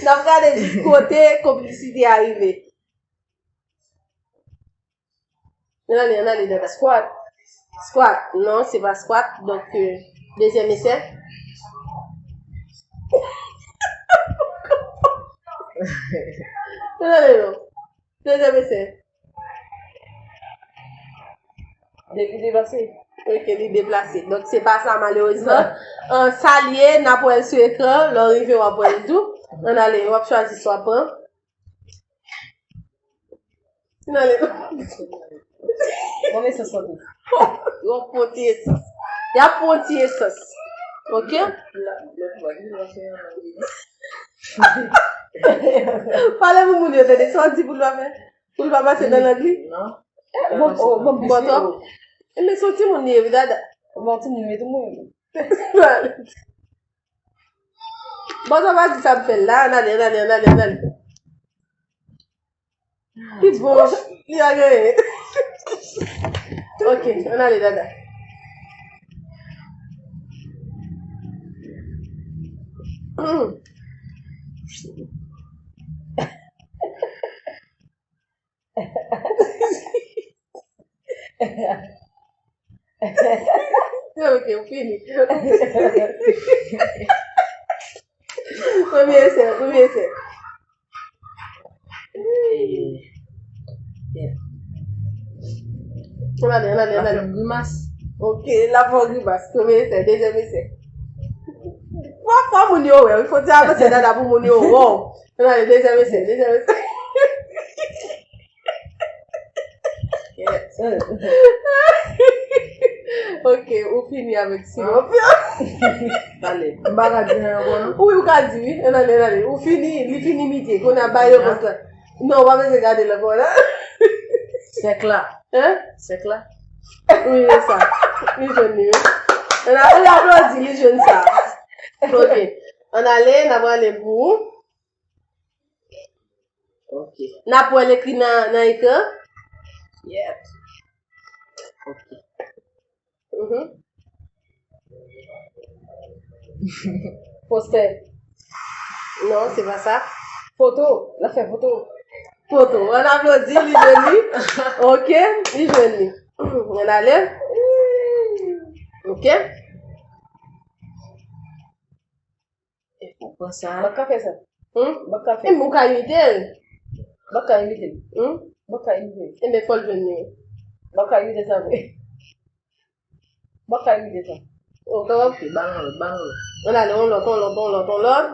N ap gade jis kote konplisite a rive. Ann ale, ann ale, dada. Squat. Squat. Non, se pa squat. Donk, euh, dezyèm esè. Ann ale, non. Dezyèm esè. De-, li deplase. Ok, li deplase. Donk, se pa sa, malerezman. An, sa l ye, n ap wè l sou ekran. Lè w rive, w ap wè l tou. Ann ale, w ap chwazi sa w ap pran. Ann ale. Bon, men se sòti. Yo pran ti esans. Y ap pran ti esans. Ok? Pale pou moun yo tande. Sa w di pou l pa fè? Pou l pa pase nan lang li? Non. Bon, oh, bon, bon, twòp. E men se yon timoun li ye, wi, dada. Bon, timoun li ye, tou moun. Bon, sa pa di sa m fè l la. Ann ale, ann ale, ann ale, ann ale. Ki bon, li a genyen. Ok, ann ale, dada. Ok, ou fini. Premye esè, premye esè. Ann ale, ann ale, ann ale. L ap fè m grimas. Ok, l ap fè w grimas. Premye esè, dezyèm esè. Fò, fò moun yo wè wi, fò ti avanse dada pou moun yo wè w. Ann ale, dezyèm esè, dezyèm esè. Ok, ou fini avèk silans. Pale. M pa ka di anyen ankò non. Wi, ou ka di wi. Ann ale, ann ale. Ou fini, li fini midi. Kounye a ba yo pòz la. Non, ou pa bezwen gade l ankò la. Sèk la. Hein? Sèk la. Wi, se sa. Li jwenn li, wi. Ann ale, ann aplodi, li jwenn sa. Ok. Ann ale, n ap ale pou Ok. N ap wè l ekri nan, nan ekran? Yep. Ok. Mhm. Postè. Non, se pa sa. Foto. L ap fè foto. Foto. Ann aplodi, li jwenn li. Ok, li jwenn li. Ann ale. Ok. Ou pran sa. M pa ka fè sa. Hmm? M pa ka fè. E men ou ka imite l. M pa ka imite l. Hmm? M pa ka imite l. Enben, fò l jwenn li. M pa ka imite sa vre. M pa ka imite sa. Ou kapab? Ok, ba m yon lòt, ba m yon lòt. Ann ale, yon lòt, yon lòt, yon lòt, yon lòt.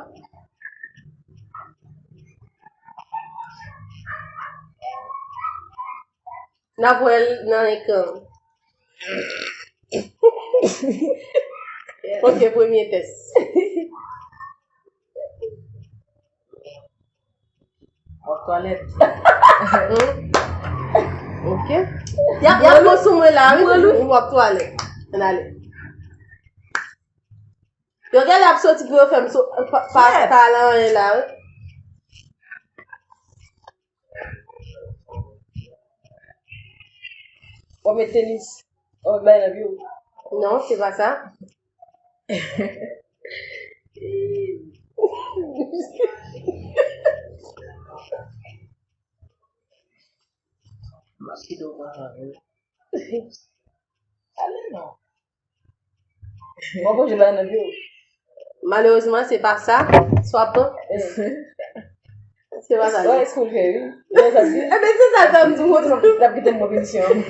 N ap wè l nan ekran. Ok, premye tès. W ap twalèt. Hmm? Ok. Y ap, y ap bon sou mwen la, wi. Mwen, wi. W ap twalèt. Ann ale. Yo genlè ap soti pou yo fè m so-, pa, pa, pa lan anyen la, wi. W ap met tenis. W ap met bagay nan pye w. Non, se pa sa. M ap kite w pran jan yo. Ale non. Mwen poze la nan pye w. Malerezman, se pa sa. Swa pran. Se pa sa. Wè, eske w fè, wi. Wè sa di? Ebyen, se sa, sa m di w. L ap kite m pran pinisyon.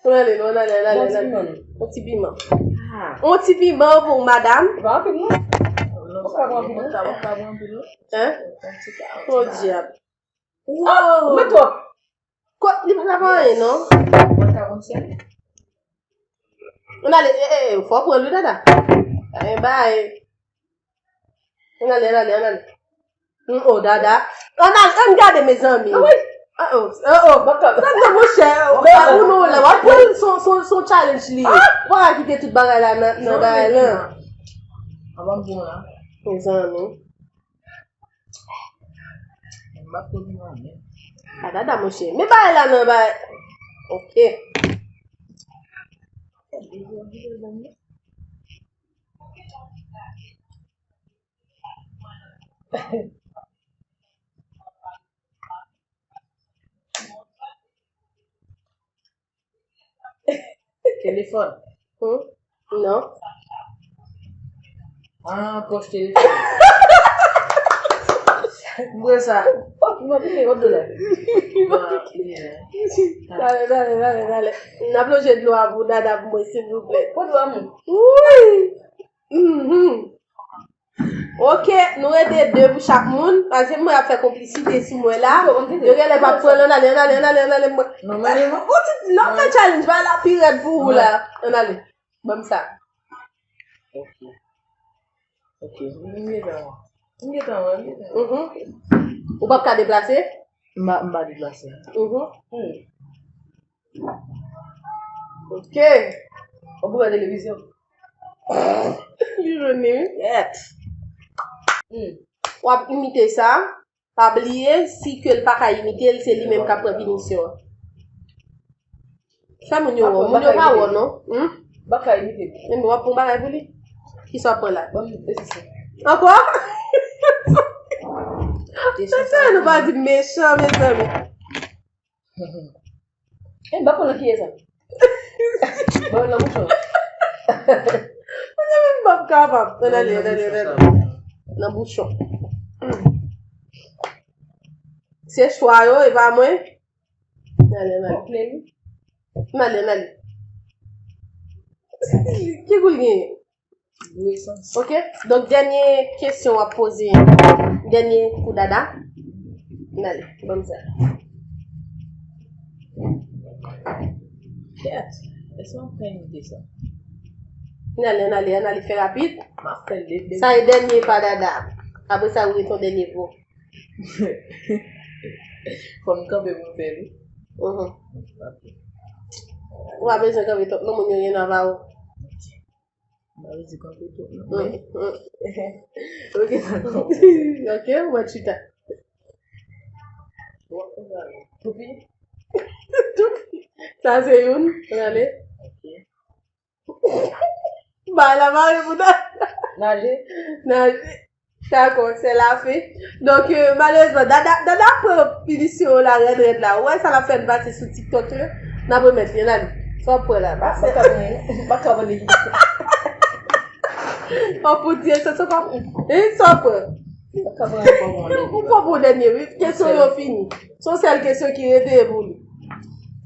Ann ale, non, ann ale, ann ale, ann ale. Yon ti piman. Yon ti piman pou madanm. Pa anpil, non. Ou ka pran anpil, non. Ou ka pran anpil, non. Hein? Oh, dyab. Wow! Mwen twòp. Kot li pa t ap anyen, non? Mwen ka konn sèl. Ann ale, e, e, e, fò w pran l wi, dada. Anyen bay. Ann ale, ann ale, ann ale. Mm, oh, dada. Ann ale, ann gade, mezanmi. Ah, wi. Ah, oh, oh, oh. Gade, monchè, ou non, la, w ap pran l, son, son, son challenge li ye. Ou pa ka kite tout bagay la nan, nan bagay la. Mezanmi. M pa konnen anyen. A dada, monchè. Men bagay la nan bagay. Ok. Telefòn. Hmm? Non. Ah, pòch telefòn. Mwen sa. Oh, mwen pike yon dola. Dale, dale, dale, dale. N ap lonje dlo a pou dada pou mwen, silvouplè. Pran dlo a mwen. Wi. Mhm. Ok, nou rete de pou chak moun. Paske mwen ap fè konplisite sou mwen la. Yo genlè pa pran l, ann ale, ann ale, ann ale, ann ale, mwen. Non, mwen, non. Ou ti, non, fè challenge, ba la pi rèd pou ou la. Ann ale. Ban m sa. Ok. Ok. M gentan wè. M gentan wè, m gentan wè. Mhm. Ou p ap ka deplase? M pa, m pa deplase. Mhm. Hmm. Ok. Ou pou wè televizyon. Li jwenn li, wi. Yèt. Hmm. W ap imite sa. Pa bliye, si ke l pa ka imite l, se li menm k ap pran pinisyon an. Fè moun yo wè w. Moun yo pa wè w, non. Hmm? M pa ka imite l. Men w ap pran bagay pou li. Kisa w ap pran la? Ban m de sisi. Ankò? Sa fè nou pa di mechan, mezanmi. E, m pa konn nan kiyès sa. Bon, nan bouchon. Mwen menm m p ap kapab. Ann ale, ann ale, ann ale. Nan bouchon. Se chwa yo, e pa mwen. Ann ale, ann ale. Ann ale, ann ale. Ki gou l genyen? Ok, donk dènye kesyon w ap poze. Dènye pou dada. Ann ale, ban m sa. Kèt, èske w ap fè imite sa? Ann ale, ann ale, ann ale, fè rapid. M ap fè l de, de. Sa e dènye pa dada. Apre sa, ou ret yon dènye pou. Fò m kanpe pou m fè l, wi. Mhm. Ok. Ou pa bezwen kanpe twòp, non, moun yo gen nan ba ou. Ok. M pa vle di kanpe twòp non. Mm, men mm. Ok, dakò. Ok, ou mèt chita. Toupi. Toupi. Sa se youn. Ann ale. Ok. Bay la mare pou dada. Naje. Naje. Dakò, se lafen. Donk, euh, malerezman, dada, dada pran pinisyon la rèd rèd la. Ou wè sa l ap fè n pase sou TikTok la? N ap remèt li, ann ale. Sa w ap pran la? Ba, se pa ka pran li. Ba, ka pran li. An pou di, sa, sa pa. E sa w ap pran? Ba, ka pran li, pa pran li. Ou pran pou dènye, wi. Kesyon yo fini. Se yon sèl kesyon ki rete pou li.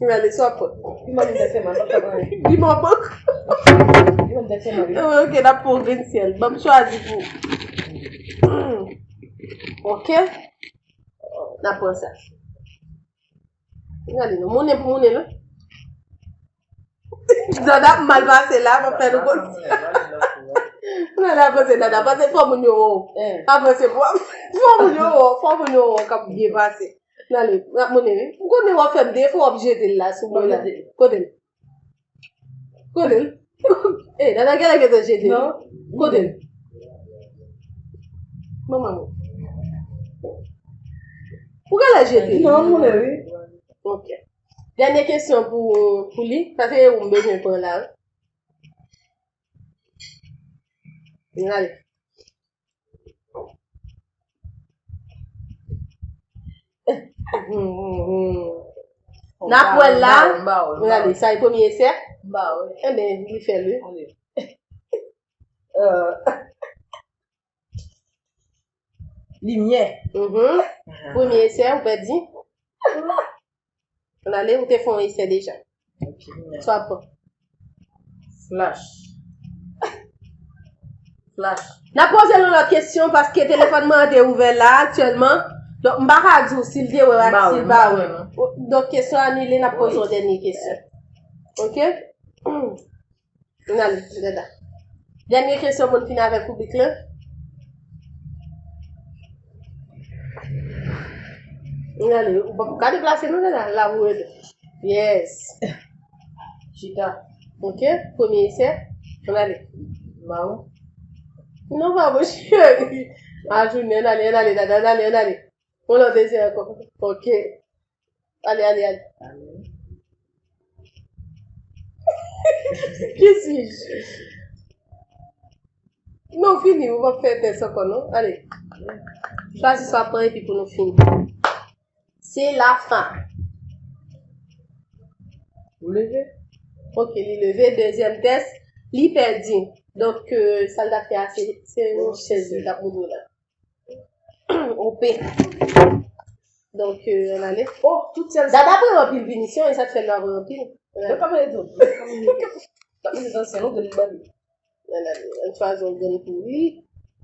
Ann ale, sa w ap pran? Piman m te fè mal, m ap pran li. Piman bòk. Piman m te fè mal, wi. Ok, n ap pran yon grenn syèl. Ban m chwazi pou ou. Hmm. Ok. N ap pran sa. Gade non, mounen pou mounen non. Dada ap mal pase la, pa fè nou konn. Dada ap pase, Dada pase, fò moun yo wè w. Pa pase, fò moun yo wè w, fò moun yo wè w k ap byen pase. N ale, n ap mounen wi. M konnen w ap fè m defo, w ap jete l la sou mwen la. Kote l? Kote l? E, Dada genlè gentan jete l. Kote l? Manman mwen. Ou genlè jete l? Non, mounen wi. Ok. Dènye kesyon pou, pou li. Sa se ou m bezwen pran la wi. N ale. N ap wè l la. N ale, sa e premye esè? Enben, li fè l wi. Limyè. Premye esè, ou pèdi. N ale, ou te fè yon esè deja. Ok, limyè. Swa pran. Flash. Flash. N ap poze l yon lòt kesyon paske telefòn mwen an te ouvè la aktyèlman. Donk, m pa ka di w si l te wè l ak si l pa wè. Donk, kesyon anile, n ap poze yon dènye kesyon. Ok? N ale, Dada. Dènye kesyon pou n fini avèk piblik lan. N ale, ou pa ka deplase non, Dada, la ou rete. Yes. Chita. Ok, premye esè. N ale. Ba ou. Non, pa bon, cheri. A jounen, n ale, n ale, Dada, n ale, n ale. Yon lòt esè ankò. Ok. Ale, ale, ale. Qui suis-je? Non, fini, ou p ap fè tès ankò, non? Ale. Chwazi sa pran epi pou nou fini. Se la fen. Ou leve? Ok, li leve. Dezyèm tès, li pèdi. Donk, euh, sa l t ap fè a, se, se yon chèz li t ap moute la. O P. Donk, euh, ann ale. Oh, tout sèl sa. Dada pran anpil pinisyon, e sa k fè l pa pran anpil. Mwen pa mande tou. Mwen pa mande tou. Mwen pa mande ancien, non, de nou bali. Ann ale. Ann chwazi yon grenn pou li.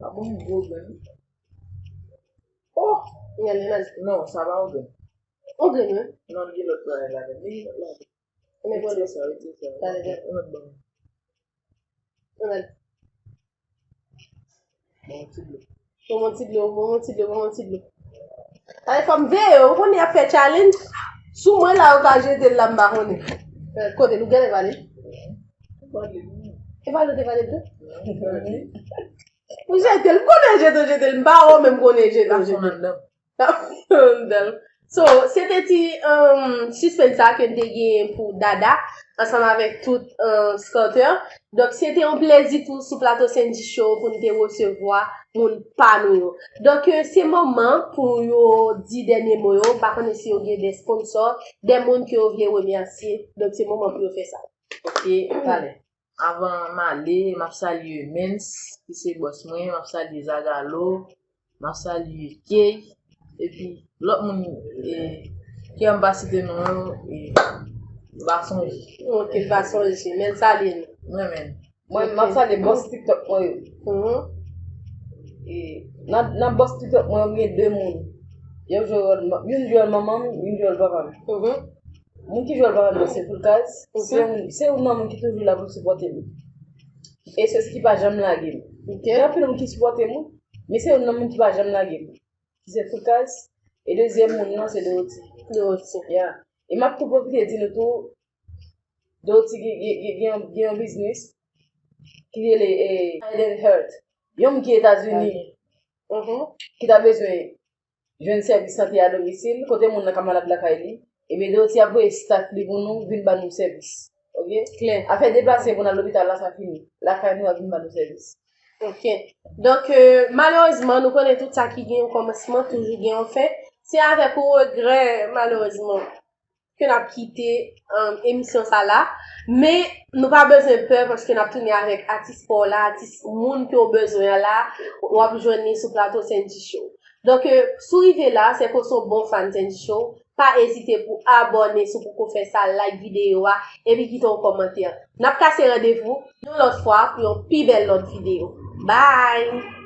Pa bon, gwo grenn. Oh! Ann ale, ann ale. Non, sa pa yon grenn. Yon grenn, wi. Non, li gen lòt bagay ladan. Li gen lòt bagay. Retire sa, retire sa. Yon lòt bagay. Ann ale. Bon, ti dlo. Bon, bon, ti dlo, bon, bon, ti dlo, bon, bon, ti dlo. Ay, fò m veye, ou konnen y ap fè challenge. Sou mwen la, yo ka jete l la, m pa konnen. Eh, kote l, ou genlè vale? E vale, te vale tou? Ou jete l, m konnen jete, jete l, m pa wè menm konnen jete, jete l. So, se te ti, um, suspense sa ke n te genyen pou Dada, ansanm avèk tout, um, Scouter. Donk, se te yon plezi tou sou plato Sendy Show pou n te resevwa moun pa nou yo. Donk, euh, se moman pou yo di dènye mo yo. M pa konnen si yo gen de sponsor, de moun ke yo vle remèsye. Donk, se moman pou yo fè sa. Ok, talè. Avan m ale, m ap salye Mens, ki se bòs mwen, m ap salye Zagalo, m ap salye Key, epi lòt moun, e, ke m pa site non yo, e, m pa sonje. Ok, m pa sonje, men salye nou. Mwen menm. Mwen, m ap salye bòs TikTok mwen yo. E, nan, nan bòs TikTok mwen yo, m gen de moun. Yo jwe wòl, youn jwe wòl manman m, youn jwe wòl papa m. Moun ki jwe wòl papa m nan se Foulkaz. Se youn, se youn nan moun ki toujou la pou l sipòte m. E se ki pa janm lage m. Gen anpil moun ki sipòte m, wi, men se youn nan moun ki pa janm lage m. Ki se Foulkaz. E dezyèm moun nan se Dorothy. Dorothy. Yeah. E m ap tou pwofite di nou tou, Dorothy gen, gen, gen, gen, gen yon biznis ki rele, eh, Eden Health. Yon moun ki Etazini, ki ta bezwen jwenn sèvis sante a domisil, kote moun nan ka malad lakay li, ebyen, Dorothy ap voye staff li pou nou vin ban nou sèvis. Ok? Klè. Afè deplase pou n al lopital la, sa fini. Lakay nou ap vin ban nou sèvis. Ok. Donk, euh, malerezman, nou konnen tout sa ki gen yon kòmansman, toujou gen yon fen. Se avèk regrè, malerezman, ke n ap kite, um, emisyon sa la. Men, nou pa bezwen pè paske n ap tounen avèk atis pa w la, atis moun ke w bezwen an la, w ap jwenn li sou plato Sendy Show. Donk, euh, si w rive la, se ke w se yon bon fan Sendy Show. Pa ezite pou abòne si w poko fè sa, like videyo a, epi kite yon kòmantè. N ap kase randevou yon lòt fwa pou yon pi bèl lòt videyo. Bye!